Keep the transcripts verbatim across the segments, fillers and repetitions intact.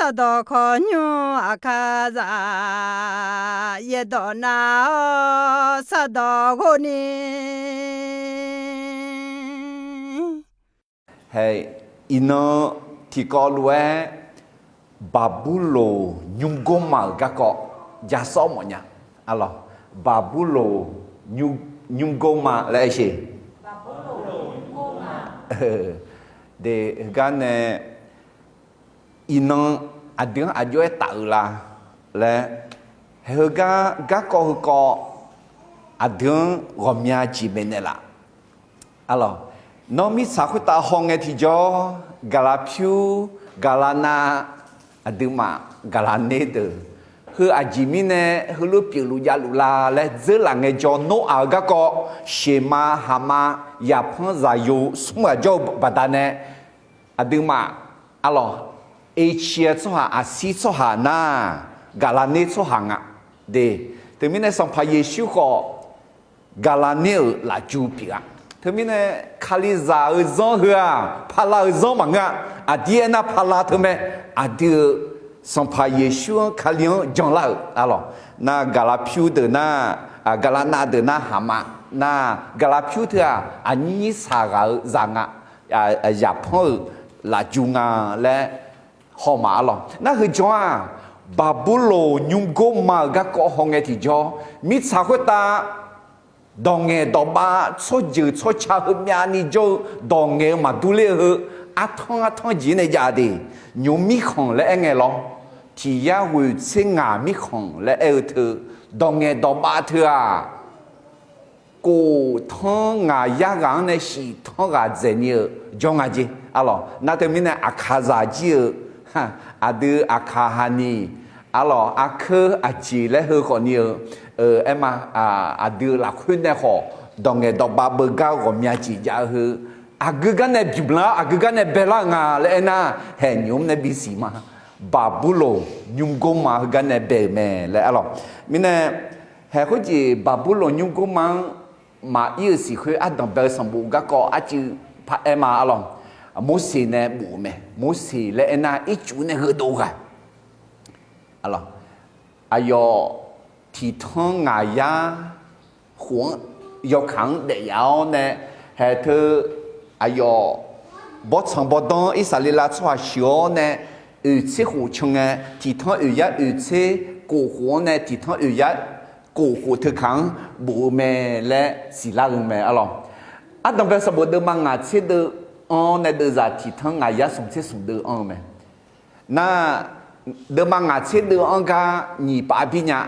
Sardawq kawqnymr aqkaqzaq, yaerdawq nav-awr sardawq ghov ni. Hae, iqnan tiqkawv lof-aer Baqburloq nymrgor ma-euq garkawv ja sawr mawfnya. Arlawq, Baqburloq nymr, nymrgor ma laer aer sheq. De, heugar nae iqnan aqdui-anr aqjox-aer taf-eu la laer, heugar garkawv heukawv aqdui-anr ghawqmya jeq maeqnaeq laf. Arlawq, nawr mirtsaq khoertav hawngae tiqjawr, gaqlaq pyur, gaqlaq nav, aqduimaf gaqlaq ner deuq, heu aqjeq mirnae heulof pyeufluf javluf la laer dzeurlaf ngaejawr, Noraq-euq garkawv, sheqma, haqma, yaqpanr, zaqyo, smr ghaq jawr-eu baqdanae, aqduimaf, arlawq, Asia tsawrhaq, aqsir tsawrhaq nar, gaqlaq ner tsawrhaq nga. De, teumirnae Sanqpaq Yeqsur khawf, gaqlaq ner-euq lafju pyeuf-a. Teumirnae Kalizaq-eu zanr heu-aq, pala-eu zanr maqngeur-a. Aqdir aernar, pala teu mae. Aqdui-euq Sanqpaq Yeqsur-anr, Kali-anr janlar-euq, arlawq, nar gaqlaq pyur deuq nar, gaqlaq nav deuq nar haqma, nar gaqlaq pyur teu-aq, aqnyir nyir saqghaq-eu zaq nga, yaqpanr-euq lafju nga laer haw ma. Arlawq, nar heujanr-aq, Baqburloq nymrgor ma-euq garkawv hawngae tiqjawr, mirtsaq khoertav dawq ngaeq dawq bav, tsawrjeuq tsawrca heumyavni jawr-eu dawq ngaeq-eu maqdur ler-eu heu, artanr artanr jeq nae jav de. Nymq-mr mirkhanq laer aer ngae lawr, tiq yar ghoeq tser ngaq mirkhanq laer aer-eu teu, dawq ngaeq dawq bav teu-aq, kof tanr ngaq yar ghaq-anr nae shif tanr ghaq dzaeqni-eu jawr nga jeq. Arlawq, nar teumirnae aqkaqzaq jir-eu, aqdui aqkaq haqniq, arlawq, arkeur aqjeq laer heu khawfni-eu, aer ma, aqdui-euq lafkhoer nae khawf dawq ngaeq dawq bav beugar-eu ghawqmya jeq jav-eu heu, aqgeu gar nae bymq lar-awr aqgeu gar nae baelar-euq nga laer aernar, haeq nymq-mr nae bisiq ma. Baqburloq nymrgor ma heugar nae bae-euq mae laer, arlawq. Mirnae, haeq khoerjeq Baqburloq nymrgor ma-anr maqir-euq siq khoer ardanq bae-eu sanqbof garkawv arcuiv paraer ma, arlawq. Morseq nae bof-eu mae. Morseq laer aernar, ircuf nae heudov ghaq. Aqyawf tiq tanr ngaq yar khof-anr, yawkaq-anr daef yaf-awr nae, haeq teu aqyawf bawrtsanq bawrdanr Irsaqleqlav tsawrhaq sheuq-awr nae, oeq tser khof can ngae, tiq tanr oeq yar oeq tser kof khof-anr nae tiq tanr oeq yar kof khof teu kaq-anr bof-eu mae laer siqlar-eu mae, arlawq. Ardanq bae sanqbof deuvma ngaq tser deuv anr-awr nae deuvzaq tiq tanr ngaq yar smq tser smq deuv anr-eu mae. Nar, deuvma ngaq tser deuv anr gar nyiq pav bir nya.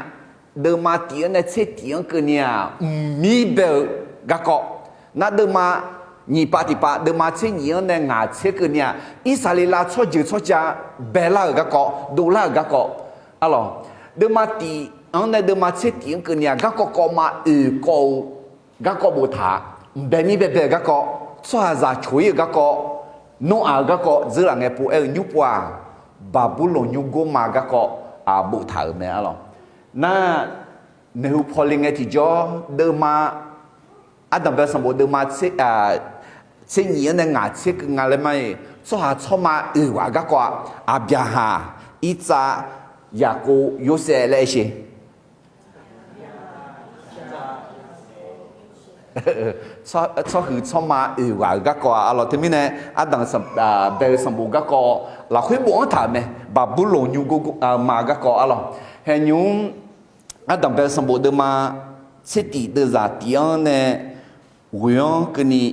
Deuvma tif-anr nae tser tif-anr keuvni-aq, mqmir bae-eu garkawv. Nar, deuvma nyiq pav tiq pav, deuvma tser nyiq-anr nae ngaq tser keuvni-aq, Irsaqleqlav tsawrjeuq tsawrca baelar-euq garkawv, dovlar-euq garkawv, arlawq. Deuvma tif-anr nae deuvma tser tif-anr keuvni-aq, garkawv kawv ma oeq kawv-eu garkawv boftaq-a. Mqbae mir baebae-eu garkawv, tsawrhaqzaq coq-ir-euq garkawv, Noraq-euq garkawv dzeurlaf ngae pov aer-eu nymr pov-aq, Baqburloq nymrgor ma garkawv boftaq-euq mae, arlawq. Nar, maeqhu pawle ngae tiqjawr deuvma, ardanq bae sanqbof deuvma tser nyiq-anr nae ngaq tser keuv nga laer ma-iq, tsawrhaq tsawrma oeq ghaq garkawv-aq, Aqbyaqhaq, Irtsav, Yaqkov, Yorsaev laer aer sheq. Tsawrhuiq tsawrma oeq ghaq-euq garkawv-aq, arlawq, teumirnae ardanq bae-eu sanqbof garkawv lafkhoer bof-anr taq-euq mae. Baqburloq nymrgor ma garkawv, arlawq, haeq nymr-mr ardanq bae-eu sanqbof deuvma tser tif deuvzaq tif-anr nae ghoeq-anr keuvni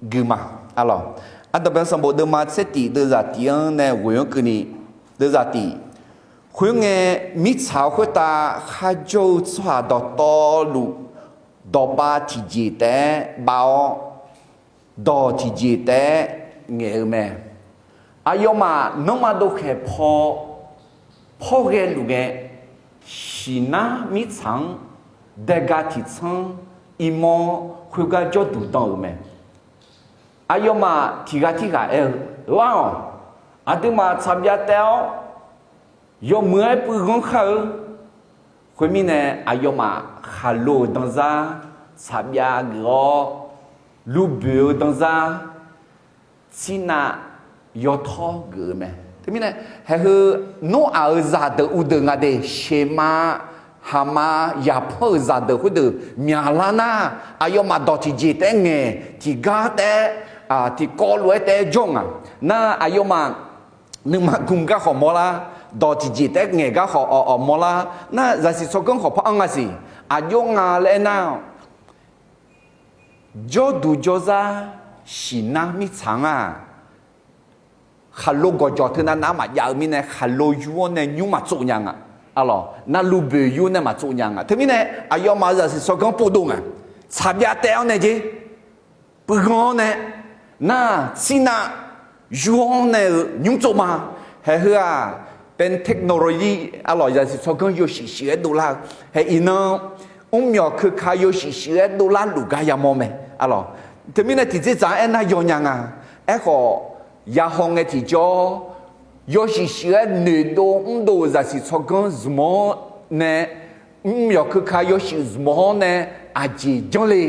gui ma, arlawq. Ardanq bae-eu sanqbof deuvma tser tif deuvzaq tif-anr nae ghoeq-anr keuvni, deuvzaq tif. Khoerngae, mirtsaq khoertav kharjawr-eu tsawrhaq dawqtawvluf, dawqbav tiqjeq taef-aer bav-awr, dawq tiqjeq taef-aer ngaeq-eu mae. Aqyawfmaf nanrma dovkhaeq paw, pawr ghae luf ngae, shiqnar mirtsaq-anr daega tiqtsanr irmawr khoergar jawrduq dan-euq mae. Aqyawfmaf tiqghaq tirghaq aer-eu, Lar-awq. Aqduimaf tsaqbyav taev-awr, yawmuiq-aer puiv ghanr khar-eu. Khoermirnae, aqyawfmaf khaqlo-euq danzar tsaqbyav geuf-awr, luvboeq-eu danzar tsirnav yawtawr geuf-eu mae. Teumirnae, haeqheu Noraq-euq zaqdeuq uqdeuq nga de, sheqma, haqma, yaqpanr-euq zaqdeuq khoerdeuq myaqlar nar, aqyawfmaf dawq tiqjeq taef-aer ngaeq, tiqgar taef-aer, tiqkawv lof-aer taef-aer jawr nga. Nar aqyawfmaf nuima gm gar khawf mawrlar, dawq tiqjeq taef-aer ngaeq gar khawf awq awq mawrlar. Nar zaqsiq tsawrganr khawf par-anr nga siq, aqjox nga laer aernar, jawrduq jawrzar siqnar mirtsaq-anr-aq, khaqlo gawqjawq teu navnav maqjav-eu mirnae, khaqlo yur-awr nae nymr maqtsov nya nga. Arlawq, navluf boeq yur nae maqtsov nya nga. Teumirnae, aqyawfmaf-euq zaqsiq tsawrganr pov dov nga. Tsaqbyav taef-awr nae jer, puiv ghanr-awr nae, nar tsirnav yur-awr nae-euq nymr tsov ma. Haeqheu-aq, technology, arlawq, zaqsiq tsawrganr yawshuif shuif-aer dovlar-eu, haeq iqnan, mrmyawq keuka yawshuif shuif-aer dovlar luf gar yamawr mae. Arlawq, teumirnae tiqdzerdzaq-anr aernar yawnya nga. Aerkhawf, yahaw ngae tiqjawr, yawshuif shuif-aer noeqdov mrdov-euq zaqsiq tsawrganr zmq-awr nae, mrmyawq keuka yawshuif zmq-awr nae aqjeq janr le.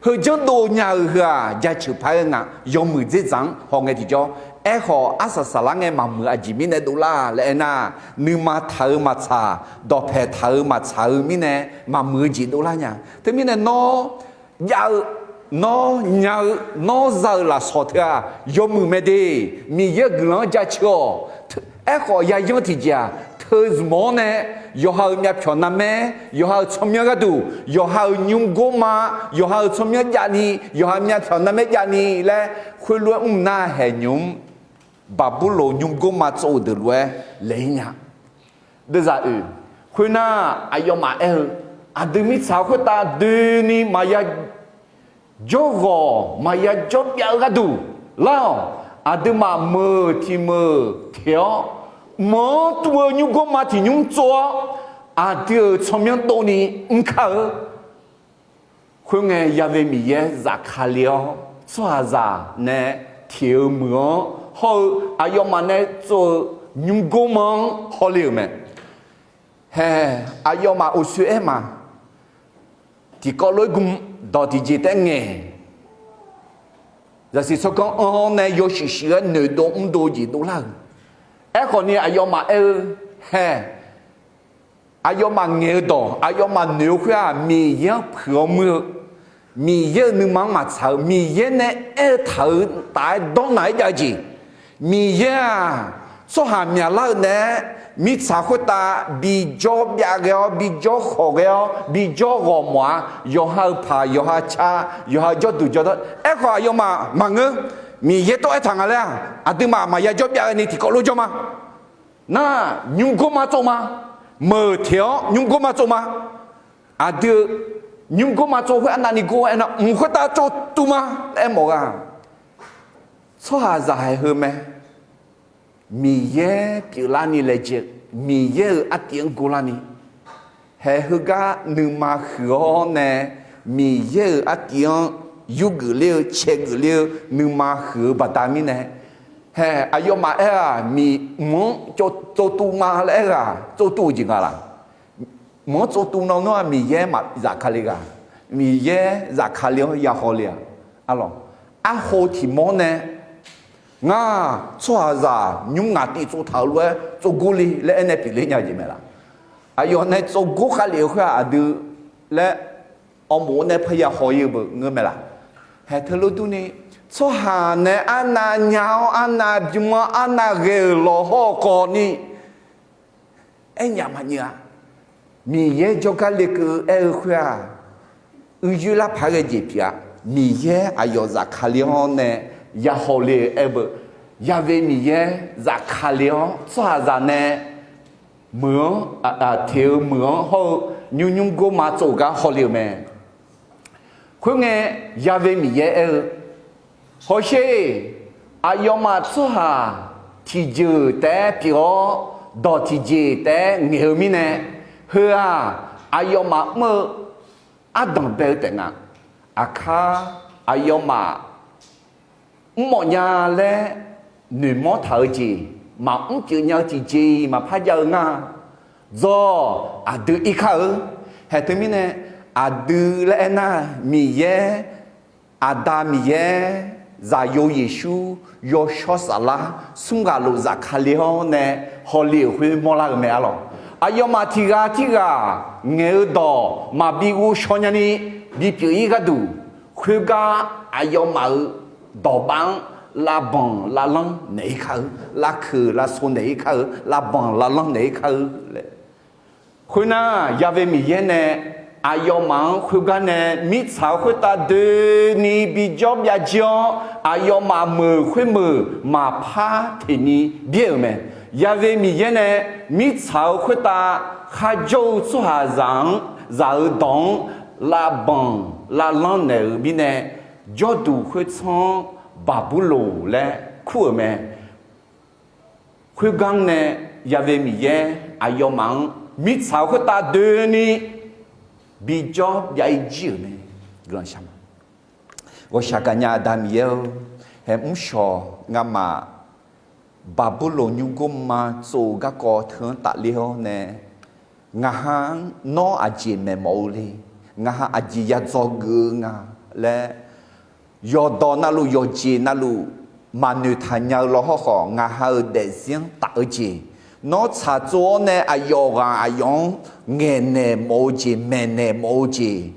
Heu janrdov nya-euq heu-aq, jaceuq paq-aer nga. Yawmuiq dzerdzaq-anr haw ngae tiqjawr, aerkhawf arsaq saqlar ngae maqmuiq aqjeq mirnae dovlar laer aernar, nuima taq-eu maqtsaq, dawqpaeq taq-eu maqtsaq-eu mirnae maqmuiq-eu jeq dovlar nya. Teumirnae nawr jav-eu, nawr nya-eu, nawr za-euq lafsawq teu-aq yawmuiq mae de. Miqyaer-euq guiqlanq-anr jaceuq-awq. Aerkhawf yayanr tiqjeq-aq, teu zmq-awr nae yawqha-euq myavpyawq narmaer, yawqha-euq tsawrmyanr gharduq, yawqha-euq nymrgor ma, yawqha-euq tsawrmyanr javni, yawqha myavpyawq narmaer javni laer khoerlof-aer mr nar haeq nymq-mr Baqburloq nymrgor ma tsov-eu deuq lof-aer laeq-ir nya. Deuvzaq oeq, khoernar, aqyawfmaf aer-eu, aqdui mirtsaq khoertav doeni maqya jawrghawq maqya jawrbyav-eu gharduq lar-awq. Aqduimaf meuq tiq meuq teq-awr, meuq-anr tuv-eu nymrgor ma tiq nymr tsov-awr, aqdui-euq tsawrmyanr dovni mr kar-eu. Khoerngae, yave Miqyaer zafkale-awr, tsawrhaqzaq nae teq-eu meuq-anr hawr-eu aqyawfmaf nae tsov-eu nymrgor ma-anr hawle-euq mae. Hae, aqyawfmaf uqshoe aer ma. Tiqkawv lof-aer gm, dawq tiqjeq taef-aer ngaeq, zaqsiq tsawrganr anr-awr nae yawshuif shuif-aer noeqdov mrdov jeq dovlar-euq. Aerkhawfni aqyawfmaf aer-eu, hae, aqyawfmaf ngaeq-eu dawq, aqyawfmaf noeq-eu khoer-aq, Miqyaer-anr puiq-awr muir-eu, Miqyaer-euq nuima-anr maqtsaq-eu, Miqyaer nae aer-eu taq-eu taf-aer dawrnaq-aer jav-eu jeq. Miqyaer-aq, tsawrhaq myaqlar-eu naeq-aer mirtsaq khoertav bijawr byav ghae-awr, bijawr khawq ghae-awr, bijawr ghawqmawf-a. Yawqha-euq paq, yawqha ca, yawqha-euq jawrduq jawrdawr. Aerkhawf aqyawfmaf maqngeur. Miqyaer tawv aertaq nga laer-aq, aqduimaf maqya jawr byav ghaeni tiqkawv lof jawr ma. Nar, nymrgor ma tsov ma. Meuq teq-awr nymrgor ma tsov ma. Aqdui-eu nymrgor ma tsov khoer arnavni gor-aer nar, mq khoertav tsov tuv ma laer mawf ghaq. Tsawrhaqzaq haeq heu mae. Miqyaer pyeuflarni laejae-eu, Miqyaer-euq artiv-anr gorlarni, haeq heugar nuima huiq-awr nae, Miqyaer-euq artiv-anr yurgeuf ler-eu, caegeuf ler-eu nuima huiq-eu baqda mirnae, hae, aqyawfmaf aer-aq, Miq mq-anr tsov tuv ma laer aer-aq, tsov tuv-eu jeq nga laq? Mq-anr tsov tuv nan nawr-aq, Miqyaer maqzafkale ghaq? Miqyaer zafkale-awr yahaw le-aq? Arlawq, arho tiq mawr nae, ngar tsawrhaqzaq nymr ngaq tiv tsovtaq-euq lof-aer tsovgor le laer aernae pyeufler nya-eu jeq mae laq? Aqyawf nae tsovgor khavlef-eu khoer-aq aqdui laer awqmof nae parya haw-ir-eu beu ngeur mae laq? Haeq teulof durni, tsawrhaq nae arnav nya-awr arnav bym-anr arnav ghae-euq lawqhaw khawfni, aernyaf maqnyeuv-a. Miqyaer jawrgar lekeuv aer-eu khoer-aq, uicuiv lar paq-aer ghae jeq pyeuf-a. Miqyaer aqyawf zafkale-awr nae yahaw le-eu aer-eu beu, yave Miqyaer zafkale-awr tsawrhaqzaq nae meuq-anr, teq-eu meuq-anr hawr-eu nymr nymr gor ma tsov-eu gar hawle-euq mae. Khoerngae, yave Miqyaer aer-eu, hawsher, aqyawfmaf tsawrhaq tiqjeuq taef-aer pyeuf-awr, dawq tiqjeq taef-aer ngaeq-eu mirnae, heu-aq, aqyawfmaf mr-eu ardanq bae-eu taef nga. Aqkar aqyawfmaf mrmawf nya laer noeqmawr taq-eu jeq, maqmr pyeuf nya-eu tiqjeq-iq maqpar jav-eu ngar. Dzawr, aqdui irkar-eu, haeq teumirnae, aqdui laer aernar, Miqyaer, Aqda Miqyaer, Zaqyo Yeqsur, Yawshawr Saflar, smr ghaq lofzaf kale-awr nae hawle-euq khoer mawrlar-eu mae arlawq. Aqyawfmaf tiq ghaq tirghaq ngaeq-eu dawq maqbi ghovshaw nyani bipyeuf-ir gharduq, khoergar aqyawfmaf-euq dawqbav-anr lavbanq lavlanr naeq-ir kar-eu, lavkeuq lavso naeq-ir kar-eu, lavbanq lavlanr naeq-ir kar-eu laer. Khoernar, Ya've Miqyaer nae aqyawfmaf-anr khoergar nae mirtsaq-euq khoertav doeni bijawr byav-ir-awr, aqyawfmaf meuq khoermeuq maqpar teqni byaer-euq mae. Ya've Miqyaer nae mirtsaq-euq khoertav kharjawr-eu tsawrhaqzaq-anr zaq-eu dawq-anr lavbanq lavlanr naeq-euq mirnae, jawrduq khoertsanr-anr Baqburloq laer kur-euq mae. Khoergar nae Ya've Miqyaer aqyawfmaf-anr mirtsaq-euq khoertav doeni bijawr byav-ir jir-euq mae. Guiqlanq shar ma. Ghawqshaq gaqnya Aqda Miqyaer-or, haeq mrshawq ngamaf Baqburloq nymrgor ma tsov-eu garkawv teu-anr tafler-awr nae, ngaqha-anr nawr aqjeq maeqmawf-eu le, ngaqha aqjeq ya dzawgeuf-eu nga laer, yawqdawq navluf yawqjeq navluf maqnoeq taq nya-eu law hawrkhawf, ngaqha-euq daefzir-anr taf-eu jeq, nawr tsaqtsov-awr nae aqyawf ghaq aqyawf-anr ngaeqnaeq mawf-eu jeq, maeqnaeq mawf-eu jeq,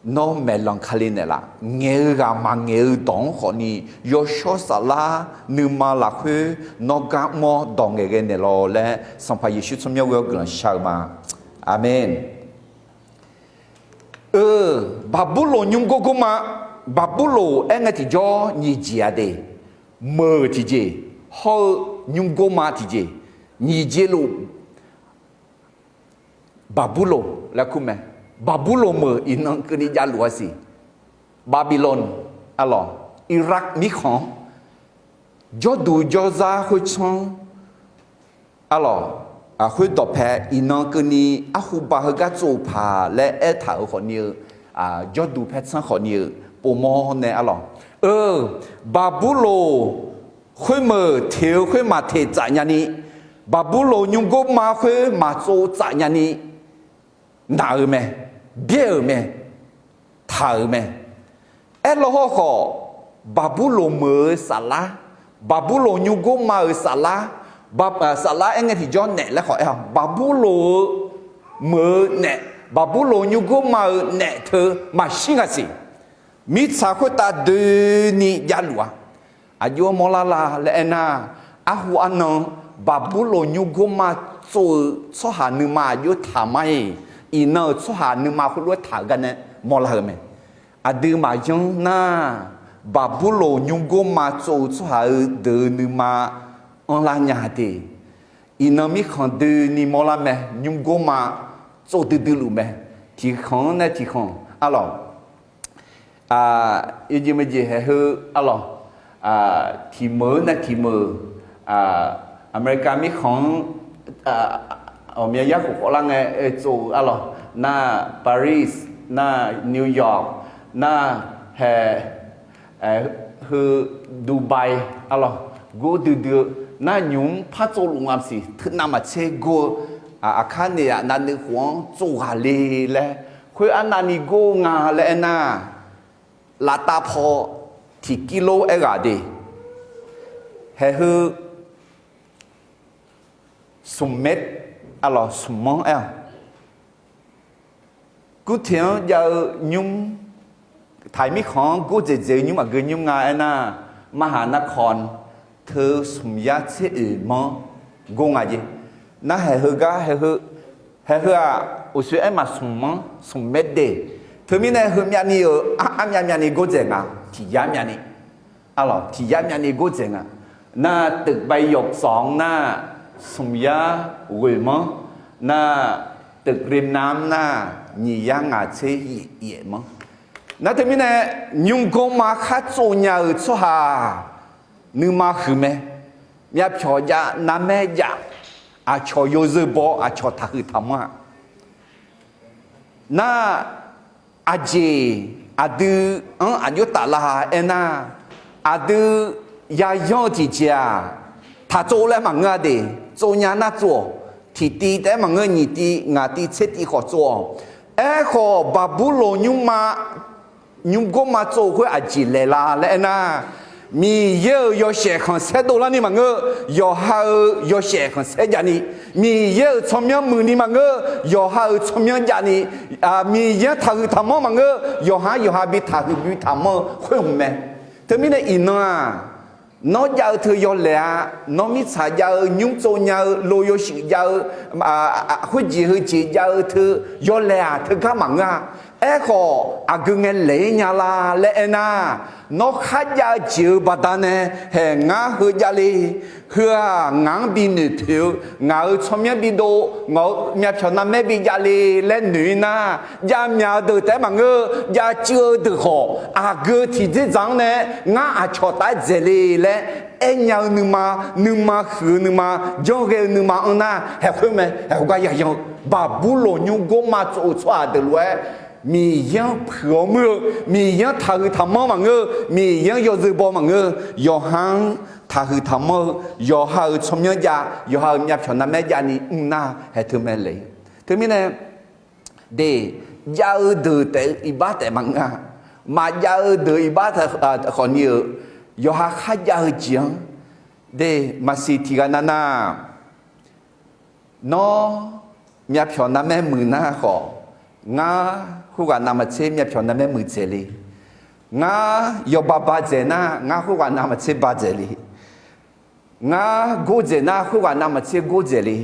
nawr maeqlanq kale naeqlaf. Ngaeq-eu ghaq maqngaeq-eu dawq-anr khawfni, Yawshawr Saflar nuima lafkhoer nawr gar mr-awr dawq ngaeqghae naeqlawq laer, Sanqpaq Yeqsur tsawrmyanr ghoe-awr guiqlanq shar-eu ma. Aqmeq. Eu, Baqburloq nymrgor gorma, Baqburloq aer ngae tiqjawr nyiq jeq-a de, meuq tiqjeq, hawr-eu nymrgor ma tiqjeq, nyiq jeq luf Baqburloq laer kur mae. Baqburloq meuq iqnan keuvni javluf-a siq. Babilon, arlawq, Iraq mirkhanq-anr, jawrduq jawrzar khoertsanr, arlawq, khoer dawqpae iqnan keuvni arhuba heugar tsov paq laer aertaq-euq khawfni-eu, jawrduq paertsanr khawfni-eu povmawr nae arlawq. Eu, Baqburloq khoermeuq teq-eu khoer maqteq tsaf nyani, Baqburloq nymrgor ma khoer maqtsov tsaf nyani, naq-euq mae, byaer-euq mae, taq-euq mae. Aerlaw hawrkhawf, Baqburloq meuq-eu saflar, Baqburloq nymrgor ma-euq saflar, saflar aer ngae tiqjawr naef laer khawf aer-awq. Baqburloq-eu meuq-eu naef, Baqburloq nymrgor ma-euq naef teu maqshir nga siq. Mirtsaq khoertav doeni javluf-a. Aqjox-aer mawrlar la laer aernar, arhu arnan Baqburloq nymrgor ma tsov-eu tsawrhaq nuima aqjox taq mar-iq, iqnan-euq tsawrhaq nuima khoerlof-aer taq-euq gar nae mawrlar-eu mae. Aqdui maqyanr nar, Baqburloq nymrgor ma tsov-eu tsawrhaq-eu deuq-eu nuima anrlar nya de. Iqnan mirkhanq doeni mawrlar mae, nymrgor ma tsov duidui luf mae. Tiqkhanq-anr nae tiqkhanq arlawq, yawjeq meujeq haeq heu arlawq, tiq meuq-anr nae tiq meuq, America mirkhanq-anr ghawqmya yar khof khawflar ngae oe tsov-eu arlawq, nar Paris, nar New York, nar hae heu Dubai arlawq, gor duidui-eu nar nymq-mr par tsovluf nga siq. Teunav maqtser gor-eu aqkar naeq-aq navnuiv khof-anr tsov ghaq le laer, khoer arnavni gor-eu nga laer aernar, lavtav paw tiqkir lor aerghaq de. Haeq heu smq maer, arlawq smq-anr aer-awq. Gurteq-anr jav-eu nymr, taiq mirkhanq-anr gordzaeq dzaeq-eu nymr aqgeu nymr nga aernar, มหานคร teu smq yar tser oeq manr gor nga jeq. Nar haeq heugar haeq heu, haeq heu-aq uqshoe aer maq smq manr smq maer de. Teumirnae heumyavni-euq armyav myavni gordzaeq nga, tiq yar myavni. Arlawq tiq yar myavni gordzaeq nga. Nar ตึกใบหยก sawq-anr nar smq yar ghoeq manr, nar ตึกริมน้ำ nar nyiq yar ngaq tser yaef manr. Nar teumirnae nymrgor ma khar tsov nya-euq tsawrhaq nuima huiq mae. Myavpyawq jav, narmaer jav, aqcawq yawzeu baw, aqcawq taqhuiq taqmanr-a. Nar aqjeq aqdui-anr aqjox taflar aernar, aqdui yayanr-eu tiqjeq-aq, taqtsov laer maqngeur-a de. Tsov nya nar tsov-awq. Tiqtiv taef-aer maqngeur, nyiq tiv ngaq tiv tser tiv khawf tsov-awq. Aerkhawf Baqburloq nymrma Nymrgor ma tsov-euq khoer aqjeq laeq la laer aernar, Miqyaer-euq yawshaef khanqsaer dovlarni maqngeur, yawqha-euq yawshaef khanqsaer javni, Miqyaer-euq tsawrmyanr muiqni maqngeur, yawqha-euq tsawrmyanr javni, Miqyaer-anr taqhuiq taqmanr maqngeur, yawqha-anr yawqha bi taqhuiq bi taqmanr-eu khoer hmq mae. Teumirnae iqnan-aq, nawr jav-eu teu yawlaeq-a. Nawr mirtsaq jav-eu, nymr tsov nya-eu, lo yawshuif jav-eu, khoerjeq heujeq jav-eu teu yawlaeq-aq teugar maqngeur-a. Aerkhawf aqgeu ngae laeq-ir nya la laer aernar, nawr kharjav-eu jeq-euq baqdanae, haeq ngar heu javle. Heu-aq ngaq-anr bi noeqpoeq-eu, ngaq-euq tsawrmyanr bidov, ngaq-euq myavpyawq navmaer bijavle laer noeq-ir nar, javmyaq-eu deuq taef-aer maqngeur, javcuiv-eu deuq khawf aqgeu tiqdzerdzaq-anr nae ngar aqcawq taf-aer dzaeqle laer aernya-eu nuima, nuima huiq-eu nuima, janrghae-eu nuima-anr nar haeq khoer mae. Haeq khoergar yayan-eu Baqburloq nymrgor ma tsov-eu tsawrhaq deuq lof-aer Miqyaer-anr puiq-awr muir-eu, Miqyaer-anr taqhuiq taqmanr maqngeur, Miqyaer-anr yawzeu baw maqngeur, yawqha-anr taqhuiq taqmanr-eu, yawqha-euq tsawrmyanr jav, yawqha-euq myavpyawq navmaer javni mr nar haeq teu mae le. Teumirnae de, jav-eu deuq taef-eu iqbax taef maqngeur-a. Maqjav-eu deuq iqbax taef khawfni-euq, yawqha kharjav-eu jeq-anr de, maqsiq tiqghaq navnav, nawr myavpyawq navmaer muiq nar khawf, ngar khoerghaq navmaqtser myavpyawq navmaer muiqdzaeq le. Ngar yawba badzaeq nar, ngar khoerghaq navmaqtser badzaeq le. Ngar gordzaeq nar, khoerghaq navmaqtser gordzaeq le.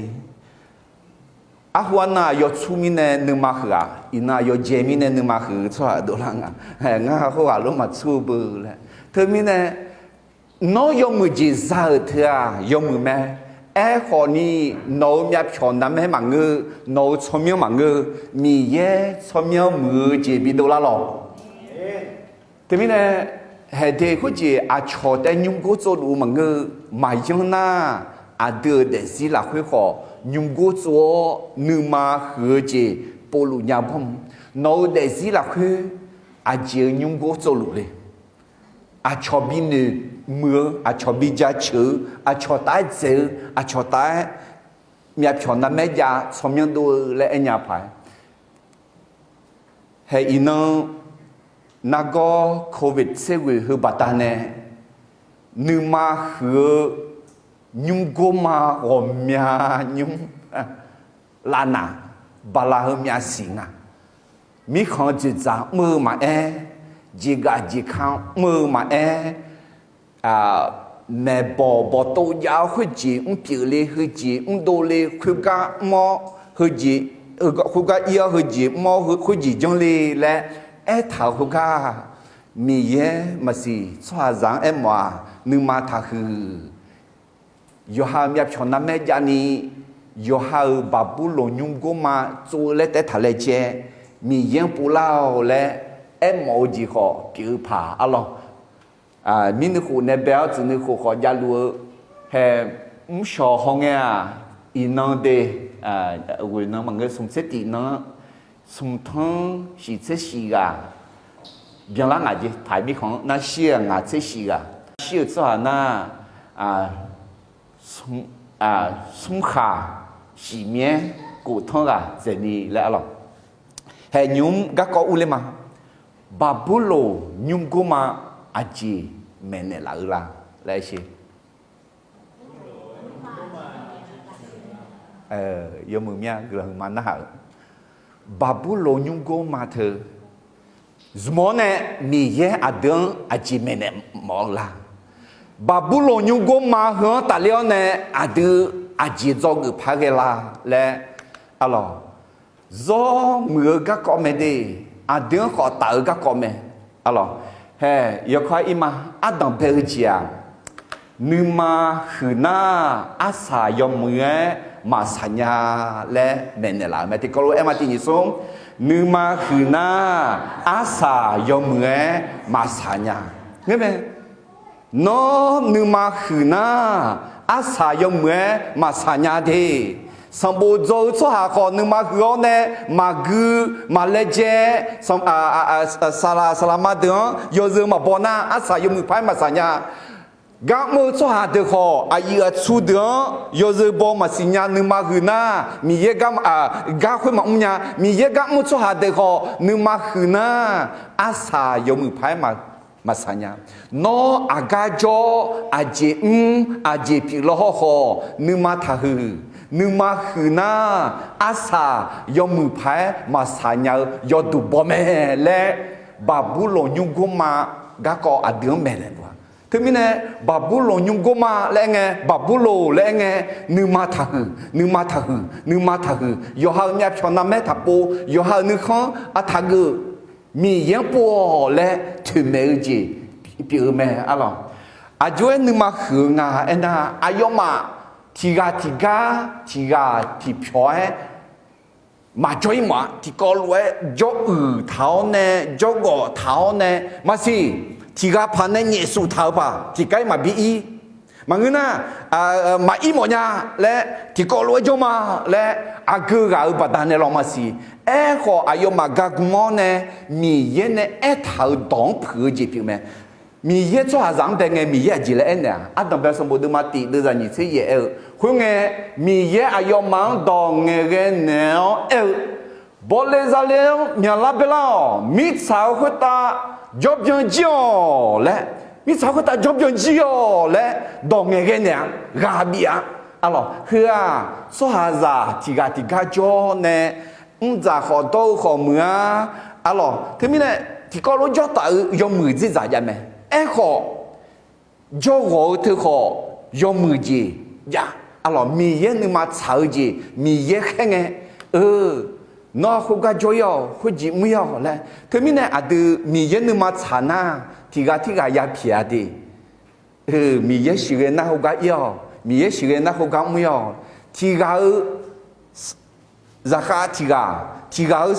Arhu arnan-aq yawtsur mirnae nuima huiq-aq, iqnan-aq yawjae mirnae nuima huiq-eu tsawrhaq dovlar nga. Ngar khoerghaq lof maqtsur-eu beu laer. Teumirnae, nawr yawmuiq jeq za-euq teu-aq yawmuiq mae. Aerkhawfni, nawq-euq myavpyawq navmaer maqngeur, nawq-euq tsawrmyanr maqngeur, Miqyaer tsawrmyanr muiq-eu jeq bidov lar lawq. Teumirnae, haeqde khoerjeq aqcawq taef nymrgor tsovluf-eu maqngeur, maqyanr nar, aqdui-euq daefzir lafkhoer khawf nymrgor tsov-awr nuima huiq-eu jeq povluf nya bawr. Nawq-euq daefzir lafkhoer aqjeq-eu nymrgor tsovluf le. Aqcawq binoeq muiq-eu, aqcawq bi jaceuq-eu, aqcawq taf-aer dzaeq-eu, aqcawq taf-aer myavpyawq navmaer jav tsawrmyanr dov-eu laer aernya paq-aer, haeq iqnan nargawr Covid tser ghoeq heu baqdanae nuima huiq-eu nymrgor ma ghawqmya nymr, lavnaq bala heu myavsiq nga. Mirkhanq dzoeqdzaq mr-eu maqaer, jeqgaf jeqka mr-eu maqaer, maeqbawq bawqtov jav-awr khoerjeq mrpyeuf le, heujeq mrdov le, khoergar mr-awr heujeq, khoergar ir-awr heujeq mr-awr khoerjeq janr le laer aertaq-euq khoergar, Miqyaer maqsiq tsawrhaqzaq-anr aermawf-aq, nuima taqhuiq. Yawqha-euq myavpyawq navmaer javni, yawqha-euq Baqburloq nymrgor ma tsov-eu laer taef-aer taq laejae, Miqyaer-anr povlar-awq laer aermawf-eu jeq khawf pyeuf-eu paq arlawr. Mirnuikhof nae bae-awr tsuif nuikhof khawf javluf-eu, hae, mrshawq hawngae-aq, iqnan de, ghoeq nan maqngeur, smq tser tiq nan-anr, smq tanr shiq tser shiq ghaq byanlar ngaq jeq, taq-euq mirkhanq-anr nar shir-aq ngaq tser shiq ghaq, shir-euq tsawrhaq nar, smr khaq shiq myaer kof tanr ghaq dzaeqni laer arlawr. Hae nymq-mr garkawv urler ma. Baqburloq nymrgor ma aqjeq maeqnaeq laf-eu la laer aer sher. Yawmuiq mya guiqlanq huiqma narhaq-euq, Baqburloq nymrgor ma teu zmq-awr nae Miqyaer aqdui-anr aqjeq maeqnaeq mawf-eu la? Baqburloq nymrgor ma heu-anr tafler-awr nae aqdui aqjeq dzawgeuf par ghae la laer arlawr. Zawr muiq-eu garkawv mae de, aqdui-anr khawf taf-eu garkawv mae. Arlawr, hae, yawkawr-aer ir ma, ardanq bae-eu jeq-aq, nuima huiq nar, arsaq yawmuiq-aer maqsaq nya laer maeqnaeq laf-euq mae. Tiqkawv lof-aer ma tiq nyiq smr, nuima huiq nar, arsaq yawmuiq-aer maqsaq nya. Ngeurmae, nawr nuima huiq nar, arsaq yawmuiq-aer maqsaq nya de. Sanqbof dzaw-eu tsawrhaq khawf nuima huiq-awr nae maqgui maqlaejae, saqlaq saqlaqma deuq-anr yawzeu maqbaw nar, arsaq yawmuiq paq-aer maqsaq nya. Gar mr-eu tsawrhaq deuq khawf, aqyuif aqtsu deuq-anr yawzeu baw maqsiq nya nuima huiq nar, Miqyaer gar, gar khoer maqmr nya. Miqyaer gar mr-eu tsawrhaq deuq khawf nuima huiq nar, arsaq yawmuiq paq-aer maqsaq nya. Nawr aqgar jawr, aqjeq mr, aqjeq pyeuf law hawrkhawf, nuima taqhuiq. Nuima huiq nar, arsaq yawmuiq paq-aer maqsaq nya-eu yawduq baw mae laer, Baqburlawq nymrgmr ma garkawv aqdui-anr maeqnaeq luf-a. Teumirnae, Baqburlawq nymrgmr ma laer aer ngae, Baqburlawq laer aer ngae, nuima taqhuiq, nuima taqhuiq, nuima taqhuiq. Yawqha-euq myavpyawq narmaer taqpov, yawqha-euq nuikhanr artaq geuf, Miqyaer-anr pov-awq laer toeqmaeq-eu jeq pyeuf-eu mae arlawq. Aqjox-aer nuima huiq-eu nga aernar, aqyawfmaf tiqghaq tiqgar, tiqghaq tiqpyawq-aer maqjawr-ir mawf-a. Tiqkawv lof-aer jawr uiq taq-awr nae, jawrgawf taq-awr nae, maqsiq, tiqghaq paq nae nyaefsuf taq-eu paq tiqgar-ir maqbi ir. Maqngeur nar, maqir mawf nya laer, tiqkawv lof-aer jawr ma laer, aqgeu ghaq-euq baqdanae lawq maqsiq. Aerkhawf, aqyawfmaf gargm-awr nae Miqyaer nae aertaq-euq dawq-anr puiq-eu jeq pyeuf mae. Miqyaer tsawrhaqzaq-anr bae ngae, Miqyaer aqjeq laer aernaeq-aq, Ardanqbae sanqbof deuvma tiq deuvzaq nyiq tser yaef aer-eu khoerngae, Miqyaer aqyawfmaf-anr dawq ngaeqghae naeq-awr aer-eu, Bawle zale-anr myaqlar baelar-awq. Mirtsaq-euq khoertav jawrbyan jir-awq laer, mirtsaq-euq khoertav jawrbyan jir-awq laer dawq ngaeqghae naeq-a. Ghaq bif-a. Arlawq, heu-aq, tsawrhaqzaq tiqghaq tiqgar jawr nae, mrdzaq khawf dawr-eu khawf muiq-a. Arlawq, teumirnae tiqkawv lof-aer jawr taf-eu yawmuiq dzerdzaq jav mae. Aerkhawf, jawrghawq-eu teu khawf yawmuiq jeq jav. Arlawq, Miqyaer nuima tsaq-eu jeq Miqyaer khaer ngae, eu, nawr khoergar jawr-ir-awq, khoerjeq mr-ir-awq laer. Teumirnae aqdui Miqyaer nuima tsaq nar, tiqghaq tirghaq ya pyaeq-a de. Miqyaer sheuqghae nar khoergar ir-awq, Miqyaer sheuqghae nar khoergar mr-ir-awq. Tiqghaq-eu zaqkhav tiqghaq, tiqghaq-eu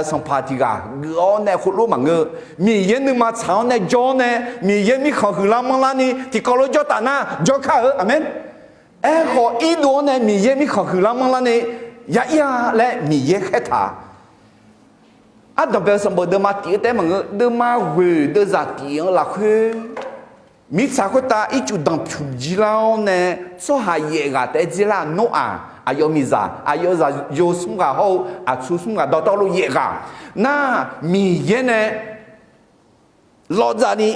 sanqpaq tiqghaq geuf-awr nae khoerlof maqngeur. Miqyaer nuima tsaq-awr nae jawr-awr nae, Miqyaer mirkhanq huiqlar manrlar ni tiqkawv lof-aer jawr taf nar jawrkar-eu. Aqmeq. Aerkhawf, irdov-awr nae Miqyaer mirkhanq huiqlar manrlar ni ya ir-a laer Miqyaer khaertaq. Ardanqbae-eu sanqbof deuvma tiq-eu taef-aer maqngeur, deuvma ghoeq deuvzaq tiq-eu lafkhoer, mirtsaq khoertav ircuf danqpymq jir lar-awr nae, tsawrhaq yaef ghaq taef-aer dzer lar-aq, Noraq aqyawf miqzaq, aqyawf zaqyo smr ghaq hawr-eu aqtsu smr ghaq dawqtawvluf yaef ghaq nar, Miqyaer nae lawvdzavni,